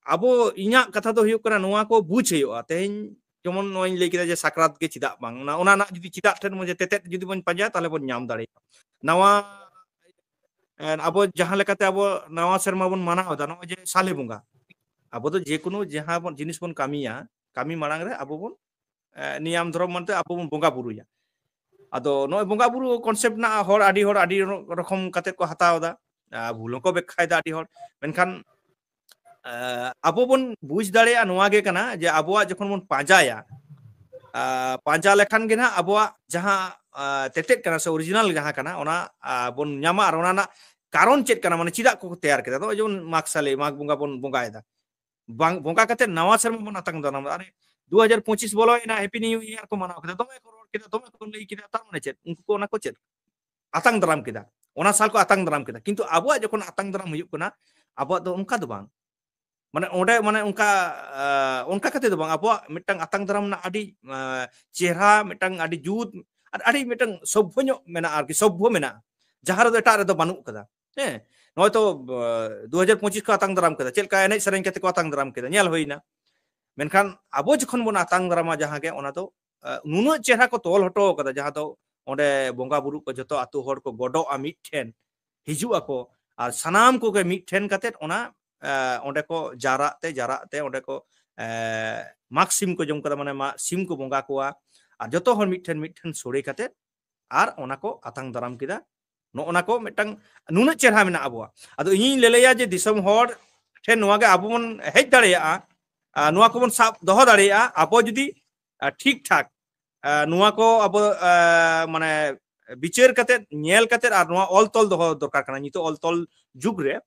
ᱟᱵᱚ, ᱤᱧᱟᱹᱜ ᱠᱟᱛᱷᱟ ᱫᱚ ᱦᱩᱭᱩᱜ ᱠᱟᱱᱟ, ᱱᱚᱣᱟ ᱠᱚ ᱵᱩᱡᱽ ᱦᱩᱭᱩᱜᱼᱟ᱾ ᱛᱮᱦᱮᱧ ᱡᱮᱢᱚᱱ ᱱᱚᱣᱟᱧ ᱞᱟᱹᱭ ᱠᱮᱫᱟ ᱡᱮ ᱥᱟᱠᱨᱟᱛ ᱜᱮ ᱪᱮᱫᱟᱜ ᱵᱟᱝ, ᱚᱱᱟ, ᱚᱱᱟ ᱨᱮᱱᱟᱜ ᱡᱩᱫᱤ ᱪᱮᱫᱟᱜ ᱴᱷᱮᱱ ᱢᱚᱡᱽ ᱛᱮᱛᱮᱫ ᱡᱩᱫᱤ ᱵᱚᱱ ᱯᱟᱸᱡᱟᱭᱟ, ᱛᱟᱦᱚᱞᱮ ᱵᱚᱱ ᱧᱟᱢ ᱫᱟᱲᱮᱭᱟᱜᱼᱟ᱾ ᱱᱟᱣᱟ, ᱮ, ᱟᱵᱚ ᱡᱟᱦᱟᱸ ᱞᱮᱠᱟᱛᱮ ᱟᱵᱚ ᱱᱟᱣᱟ ᱥᱮᱨᱢᱟ ᱵᱚᱱ ᱢᱟᱱᱟᱣ ᱮᱫᱟ, ᱱᱚᱜᱼᱚᱭ ᱡᱮ ᱥᱟᱞᱮ ᱵᱚᱸᱜᱟ, ᱟᱵᱚ ᱫᱚ ᱡᱮᱠᱳᱱᱳ ᱡᱟᱦᱟᱸ ᱵᱚᱱ, ᱡᱤᱱᱤᱥ ᱵᱚᱱ ᱠᱟᱹᱢᱤᱭᱟ, ᱠᱟᱹᱢᱤ ᱢᱟᱲᱟᱝ ᱨᱮ ᱟᱵᱚ ᱵᱚᱱ, ᱮ, ᱱᱤᱭᱟᱢ ᱫᱷᱚᱨᱚᱢ ᱢᱟᱱᱛᱮ ᱟᱵᱚ ᱵᱚᱱ ᱵᱚᱸᱜᱟ ᱵᱩᱨᱩᱭᱟ᱾ ᱟᱫᱚ ᱱᱚᱜᱼᱚᱭ ᱵᱚᱸᱜᱟ ᱵᱩᱨᱩ concept ᱨᱮᱱᱟᱜ ᱦᱚᱲ, ᱟᱹᱰᱤ ᱦᱚᱲ ᱟᱹᱰᱤ ᱨᱚᱠᱚᱢ ᱠᱟᱛᱮ ᱠᱚ ᱦᱟᱛᱟᱣ ᱮᱫᱟ, ᱟ, ᱵᱷᱩᱞ ᱦᱚᱸᱠᱚ ᱵᱮᱠᱠᱷᱟᱭᱮᱫᱟ ᱟᱹᱰᱤ ᱦᱚᱲ᱾ ᱢᱮᱱᱠᱷᱟᱱ, ᱟ, ᱟᱵᱚ ᱵᱚᱱ ᱵᱩᱡᱽ ᱫᱟᱲᱮᱭᱟᱜᱼᱟ ᱱᱚᱣᱟ ᱜᱮ ᱠᱟᱱᱟ ᱡᱮ ᱟᱵᱚᱣᱟᱜ ᱡᱚᱠᱷᱚᱱ ᱵᱚᱱ ᱯᱟᱸᱡᱟᱭᱟ, ᱟ, ᱯᱟᱸᱡᱟ ᱞᱮᱠᱷᱟᱱ ᱜᱮ ᱱᱟᱦᱟᱜ ᱟᱵᱚᱣᱟᱜ ᱡᱟᱦᱟᱸ, ᱟ, ᱛᱮᱛᱮᱫ ᱠᱟᱱᱟ ᱥᱮ original ᱡᱟᱦᱟᱸ ᱠᱟᱱᱟ, ᱚᱱᱟ, ᱟ, ᱵᱚᱱ ᱧᱟᱢᱟ᱾ ᱟᱨ ᱚᱱᱟ ᱨᱮᱱᱟᱜ ᱠᱟᱨᱚᱱ ᱪᱮᱫ ᱠᱟᱱᱟ, ᱢᱟᱱᱮ ᱪᱮᱫᱟᱜ ᱠᱚ ᱛᱮᱭᱟᱨ ᱠᱮᱫᱟ? ᱱᱚᱜᱼᱚᱭ ᱡᱮᱢᱚᱱ ᱢᱟᱜᱽ ᱥᱟᱞᱮ, ᱢᱟᱜᱽ ᱵᱚᱸᱜᱟ ᱵᱚᱱ ᱵᱚᱸᱜᱟᱭᱮᱫᱟ, ᱵᱟᱝ ᱵᱚᱸᱜᱟ ᱠᱟᱛᱮ ᱱᱟᱣᱟ ᱥᱮᱨᱢᱟ ᱵᱚᱱ ᱟᱛᱟᱝ ᱫᱟᱨᱟᱢ ᱮᱫᱟ᱾ ᱟᱨᱮ, ᱫᱩ ᱦᱟᱡᱟᱨ ᱯᱚᱸᱪᱤᱥ ᱵᱚᱞᱚᱭᱮᱱᱟ, Happy New Year ᱠᱚ ᱢᱟᱱᱟᱣ ᱠᱮᱫᱟ, ᱫᱚᱢᱮ ᱠᱚ ᱨᱚᱲ ᱠᱮᱫᱟ, ᱫᱚᱢᱮ ᱠᱚ ᱞᱟᱹᱭ ᱠᱮᱫᱟ, ᱛᱟᱨ ᱢᱟᱱᱮ ᱪᱮᱫ? ᱩᱱᱠᱩ ᱠᱚ ᱚᱱᱟ ᱠᱚ ᱪᱮᱫ? ᱟᱛᱟᱝ ᱫᱟᱨᱟᱢ ᱠᱮᱫᱟ, ᱚᱱᱟ ᱥᱟᱞ ᱠᱚ ᱟᱛᱟᱝ ᱫᱟᱨᱟᱢ ᱠᱮᱫᱟ᱾ ᱠᱤᱱᱛᱩ ᱟᱵᱚᱣᱟᱜ ᱡᱚᱠᱷᱚᱱ ᱟᱛᱟᱝ ᱫᱟᱨᱟᱢ ᱦᱩᱭᱩᱜ ᱠᱟᱱᱟ, ᱟᱵᱚᱣᱟᱜ ᱫᱚ ᱚᱱᱠᱟ ᱫᱚ ᱵᱟᱝ᱾ ᱢᱟᱱᱮ ᱚᱸᱰᱮ, ᱢᱟᱱᱮ ᱚᱱᱠᱟ, ᱟ, ᱚᱱᱠᱟ ᱠᱟᱛᱮ ᱫᱚ ᱵᱟᱝ, ᱟᱵᱚᱣᱟᱜ ᱢᱤᱫᱴᱟᱝ ᱟᱛᱟᱝ ᱫᱟᱨᱟᱢ ᱨᱮᱱᱟᱜ ᱟᱹᱰᱤ, ᱟ, ᱪᱮᱦᱨᱟ, ᱢᱤᱫᱴᱟᱝ ᱟᱹᱰᱤ ᱡᱩᱛ, ᱟᱨ ᱟᱹᱰᱤ ᱢᱤᱫᱴᱟᱝ ᱥᱚᱵᱵᱷᱚ ᱧᱚᱜ ᱢᱮᱱᱟᱜᱼᱟ ᱟᱨᱠᱤ, ᱥᱚᱵᱵᱷᱚ ᱢᱮᱱᱟᱜᱼᱟ, ᱡᱟᱦᱟᱸ ᱨᱮᱫᱚ ᱮᱴᱟᱜ ᱨᱮᱫᱚ ᱵᱟᱹᱱᱩᱜ ᱠᱟᱫᱟ᱾ ᱦᱮᱸ, ᱱᱚᱜᱼᱚᱭ ᱛᱚ, ᱟ, ᱫᱩ ᱦᱟᱡᱟᱨ ᱯᱚᱸᱪᱤᱥ ᱠᱚ ᱟᱛᱟᱝ ᱫᱟᱨᱟᱢ ᱠᱮᱫᱟ, ᱪᱮᱫ ᱞᱮᱠᱟ ᱮᱱᱮᱡ ᱥᱮᱨᱮᱧ ᱠᱟᱛᱮ ᱠᱚ ᱟᱛᱟᱝ ᱫᱟᱨᱟᱢ ᱠᱮᱫᱟ, ᱧᱮᱞ ᱦᱩᱭᱱᱟ᱾ ᱢᱮᱱᱠᱷᱟᱱ ᱟᱵᱚ ᱡᱚᱠᱷᱚᱱ ᱵᱚᱱ ᱟᱛᱟᱝ ᱫᱟᱨᱟᱢᱟ ᱡᱟᱦᱟᱸ ᱜᱮ, ᱚᱱᱟ ᱫᱚ, ᱟ, ᱱᱩᱱᱟᱹᱜ ᱪᱮᱦᱨᱟ ᱠᱚ ᱛᱚᱞ ᱦᱚᱴᱚ ᱠᱟᱫᱟ, ᱡᱟᱦᱟᱸ ᱫᱚ ᱚᱸᱰᱮ ᱵᱚᱸᱜᱟ ᱵᱩᱨᱩ ᱠᱚ ᱡᱚᱛᱚ ᱟᱛᱳ ᱦᱚᱲ ᱠᱚ ᱜᱚᱰᱚᱜᱼᱟ, ᱢᱤᱫᱴᱷᱮᱱ ᱦᱤᱡᱩᱜ ᱟᱠᱚ, ᱟᱨ ᱥᱟᱱᱟᱢ ᱠᱚᱜᱮ ᱢᱤᱫᱴᱷᱮᱱ ᱠᱟᱛᱮᱫ ᱚᱱᱟ, ᱟ, ᱚᱸᱰᱮ ᱠᱚ ᱡᱟᱣᱨᱟᱜ ᱛᱮ, ᱡᱟᱣᱨᱟᱜ ᱛᱮ ᱚᱸᱰᱮ ᱠᱚ, ᱮ, ᱢᱟᱜᱽ ᱥᱤᱢ ᱠᱚ ᱡᱚᱢ ᱠᱟᱫᱟ, ᱢᱟᱱᱮ ᱢᱟᱜᱽ ᱥᱤᱢ ᱠᱚ ᱵᱚᱸᱜᱟ ᱠᱚᱣᱟ᱾ ᱟᱨ ᱡᱚᱛᱚ ᱦᱚᱲ ᱢᱤᱫᱴᱷᱮᱱ ᱢᱤᱫᱴᱷᱮᱱ ᱥᱚᱲᱮ ᱠᱟᱛᱮ ᱟᱨ ᱚᱱᱟ ᱠᱚ ᱟᱛᱟᱝ ᱫᱟᱨᱟᱢ ᱠᱮᱫᱟ᱾ ᱱᱚᱜᱼᱚ ᱱᱟ ᱠᱚ ᱢᱤᱫᱴᱟᱝ ᱱᱩᱱᱟᱹᱜ ᱪᱮᱦᱨᱟ ᱢᱮᱱᱟᱜᱼᱟ ᱟᱵᱚᱣᱟᱜ᱾ ᱟᱫᱚ ᱤᱧᱤᱧ ᱞᱟᱹᱞᱟᱹᱭᱟ ᱡᱮ ᱫᱤᱥᱚᱢ ᱦᱚᱲ ᱴᱷᱮᱱ ᱱᱚᱣᱟ ᱜᱮ ᱟᱵᱚ ᱵᱚᱱ ᱦᱮᱡ ᱫᱟᱲᱮᱭᱟᱜᱼᱟ, ᱟᱨ ᱱᱚᱣᱟ ᱠᱚᱵᱚᱱ ᱥᱟᱵ ᱫᱚᱦᱚ ᱫᱟᱲᱮᱭᱟᱜᱼᱟ, ᱟᱵᱚ ᱡᱩᱫᱤ, ᱟᱨ, ᱴᱷᱤᱠ ᱴᱷᱟᱠ, ᱟᱨ, ᱱᱚᱣᱟ ᱠᱚ ᱟᱵᱚ, ᱟᱨ, ᱢᱟᱱᱮ ᱵᱤᱪᱟᱹᱨ ᱠᱟᱛᱮ, ᱧᱮᱞ ᱠᱟᱛᱮ ᱟᱨ ᱱᱚᱣᱟ ᱚᱞ ᱛᱚᱞ ᱫᱚᱦᱚ ᱫᱚᱨᱠᱟᱨ ᱠᱟᱱᱟ᱾ ᱱᱤᱛᱚᱜ ᱚᱞ ᱛᱚᱞ ᱡᱩᱜᱽ ᱨᱮ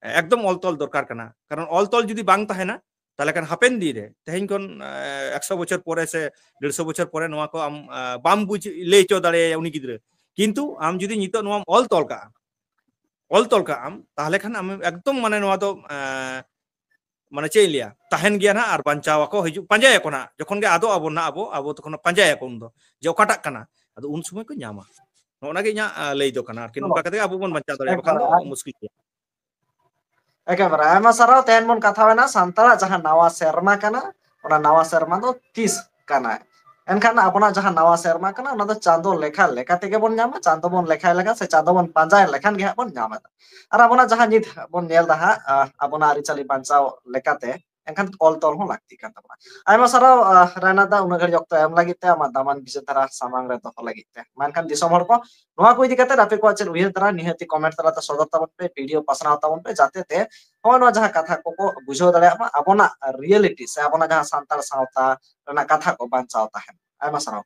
ᱮᱠᱫᱚᱢ ᱚᱞ ᱛᱚᱞ ᱫᱚᱨᱠᱟᱨ ᱠᱟᱱᱟ, ᱠᱟᱨᱚᱱ ᱚᱞ ᱛᱚᱞ ᱡᱩᱫᱤ ᱵᱟᱝ ᱛᱟᱦᱮᱱᱟ, ᱛᱟᱦᱚᱞᱮ ᱠᱷᱟᱱ ᱦᱟᱯᱮᱱ ᱫᱤᱱ ᱨᱮ, ᱛᱮᱦᱮᱧ ᱠᱷᱚᱱ, ᱟᱨ, ᱮᱠᱥᱚ ᱵᱚᱪᱷᱚᱨ ᱯᱚᱨᱮ ᱥᱮ ᱰᱮᱲᱥᱚ ᱵᱚᱪᱷᱚᱨ ᱯᱚᱨᱮ ᱱᱚᱣᱟ ᱠᱚ ᱟᱢ, ᱟᱨ, ᱵᱟᱢ ᱵᱩᱡᱽ ᱞᱟᱹᱭ ᱦᱚᱪᱚ ᱫᱟᱲᱮᱭᱟᱭᱟ ᱩᱱᱤ ᱜᱤᱫᱽᱨᱟᱹ᱾ ᱠᱤᱱᱛᱩ ᱟᱢ ᱡᱩᱫᱤ ᱱᱤᱛᱚᱜ ᱱᱚᱣᱟᱢ ᱚᱞ ᱛᱚᱞ ᱠᱟᱜᱼᱟ, ᱚᱞ ᱛᱚᱞ ᱠᱟᱜ ᱟᱢ, ᱛᱟᱦᱚᱞᱮ ᱠᱷᱟᱱ ᱟᱢ ᱮᱠᱫᱚᱢ, ᱢᱟᱱᱮ, ᱱᱚᱣᱟ ᱫᱚ, ᱟᱨ, ᱢᱟᱱᱮ ᱪᱮᱫ ᱤᱧ ᱞᱟᱹᱭᱟ, ᱛᱟᱦᱮᱱ ᱜᱮᱭᱟ ᱱᱟᱦᱟᱜ ᱟᱨ ᱵᱟᱧᱪᱟᱣ ᱟᱠᱚ, ᱦᱤᱡᱩᱜ, ᱯᱟᱸᱡᱟᱭᱟᱠᱚ ᱱᱟᱦᱟᱜ᱾ ᱡᱚᱠᱷᱚᱱ ᱜᱮ ᱟᱫᱚᱜ ᱟᱵᱚᱱ ᱱᱟᱦᱟᱜ ᱟᱵᱚ, ᱟᱵᱚ ᱛᱚᱠᱷᱚᱱ ᱯᱟᱸᱡᱟᱭᱟᱠᱚ ᱩᱱᱫᱚ, ᱡᱮ ᱚᱠᱟᱴᱟᱜ ᱠᱟᱱᱟ, ᱟᱫᱚ ᱩᱱ ᱥᱚᱢᱚᱭ ᱠᱚ ᱧᱟᱢᱟ᱾ ᱱᱚᱜᱼᱚ ᱱᱟ ᱜᱮ ᱤᱧᱟᱹᱜ, ᱟᱨ, ᱞᱟᱹᱭ ᱫᱚ ᱠᱟᱱᱟ ᱟᱨᱠᱤ᱾ ᱱᱚᱝᱠᱟ ᱠᱟᱛᱮ ᱜᱮ ᱟᱵᱚ ᱵᱚᱱ ᱵᱟᱧᱪᱟᱣ ᱫᱟᱲᱮᱭᱟᱜᱼᱟ, ᱵᱟᱠᱷᱟᱱ ᱫᱚ ᱮᱠᱵᱟᱨᱮ, ᱢᱩᱥᱠᱤᱞ ᱜᱮᱭᱟ᱾ ᱮᱠᱮᱵᱟᱨᱮ ᱟᱭᱢᱟ ᱥᱟᱨᱦᱟᱣ᱾ ᱛᱮᱦᱮᱧ ᱵᱚᱱ ᱠᱟᱛᱷᱟ ᱮᱱᱟ ᱥᱟᱱᱛᱟᱲᱟᱜ ᱡᱟᱦᱟᱸ ᱱᱟᱣᱟ ᱥᱮᱨᱢᱟ ᱠᱟᱱᱟ, ᱚᱱᱟ ᱱᱟᱣᱟ ᱥᱮᱨᱢᱟ ᱫᱚ ᱛᱤᱥ ᱠᱟᱱᱟ? ᱮᱱᱠᱷᱟᱱ ᱟᱵᱚᱱᱟᱜ ᱡᱟᱦᱟᱸ ᱱᱟᱣᱟ ᱥᱮᱨᱢᱟ ᱠᱟᱱᱟ, ᱚᱱᱟ ᱫᱚ ᱪᱟᱸᱫᱚ ᱞᱮᱠᱷᱟ ᱞᱮᱠᱟ ᱛᱮᱜᱮ ᱵᱚᱱ ᱧᱟᱢᱟ᱾ ᱪᱟᱸᱫᱚ ᱵᱚᱱ ᱞᱮᱠᱷᱟᱭ ᱞᱮᱠᱷᱟᱱ ᱥᱮ ᱪᱟᱸᱫᱚ ᱵᱚᱱ ᱯᱟᱸᱡᱟᱭ ᱞᱮᱠᱷᱟᱱ ᱜᱮ ᱦᱟᱸᱜ ᱵᱚᱱ ᱧᱟᱢ ᱮᱫᱟ᱾ ᱟᱨ ᱟᱵᱚᱱᱟᱜ ᱡᱟᱦᱟᱸ ᱱᱤᱛ ᱵᱚᱱ ᱧᱮᱞ ᱮᱫᱟ ᱦᱟᱸᱜ, ᱟᱵᱚᱱᱟᱜ ᱟᱹᱨᱤᱪᱟᱹᱞᱤ ᱵᱟᱧᱪᱟᱣ ᱞᱮᱠᱟᱛᱮ, ᱮᱱᱠᱷᱟᱱ ᱚᱞ ᱛᱚᱞ ᱦᱚᱸ ᱞᱟᱹᱠᱛᱤ ᱠᱟᱱ ᱛᱟᱵᱚᱱᱟ᱾ ᱟᱭᱢᱟ ᱥᱟᱨᱦᱟᱣ, ᱨᱟᱭᱱᱟ ᱫᱟ, ᱩᱱᱟᱹᱜ ᱜᱷᱟᱹᱲᱤᱡ ᱚᱠᱛᱚ ᱮᱢ ᱞᱟᱹᱜᱤᱫ ᱛᱮ, ᱟᱢᱟᱜ ᱫᱟᱢᱟᱱ ᱵᱤᱪᱟᱹᱨ ᱫᱷᱟᱨᱟ ᱥᱟᱢᱟᱝ ᱨᱮ ᱫᱚᱦᱚ ᱞᱟᱹᱜᱤᱫ ᱛᱮ᱾ ᱢᱮᱱᱠᱷᱟᱱ ᱫᱤᱥᱚᱢ ᱦᱚᱲ ᱠᱚ, ᱱᱚᱣᱟ ᱠᱚ ᱤᱫᱤ ᱠᱟᱛᱮ ᱟᱯᱮ ᱠᱚᱣᱟᱜ ᱪᱮᱫ ᱩᱭᱦᱟᱹᱨ ᱫᱷᱟᱨᱟ, ᱱᱤᱦᱟᱹᱛᱤ comment ᱛᱟᱞᱟᱛᱮ ᱥᱚᱫᱚᱨ ᱛᱟᱵᱚᱱ ᱯᱮ, video ᱯᱟᱥᱱᱟᱣ ᱛᱟᱵᱚᱱ ᱯᱮ, ᱡᱟᱛᱮ ᱛᱮ ᱱᱚᱜᱼᱚᱭ ᱱᱚᱣᱟ ᱡᱟᱦᱟᱸ ᱠᱟᱛᱷᱟ ᱠᱚᱠᱚ ᱵᱩᱡᱷᱟᱹᱣ ᱫᱟᱲᱮᱭᱟᱜ ᱢᱟ, ᱟᱵᱚᱱᱟᱜ reality ᱥᱮ ᱟᱵᱚᱱᱟᱜ ᱡᱟᱦᱟᱸ ᱥᱟᱱᱛᱟᱲ ᱥᱟᱶᱛᱟ ᱨᱮᱱᱟᱜ ᱠᱟᱛᱷᱟ ᱠᱚ ᱵᱟᱧᱪᱟᱣ ᱛᱟᱦᱮᱱ᱾ ᱟᱭᱢᱟ ᱥᱟᱨᱦᱟᱣ᱾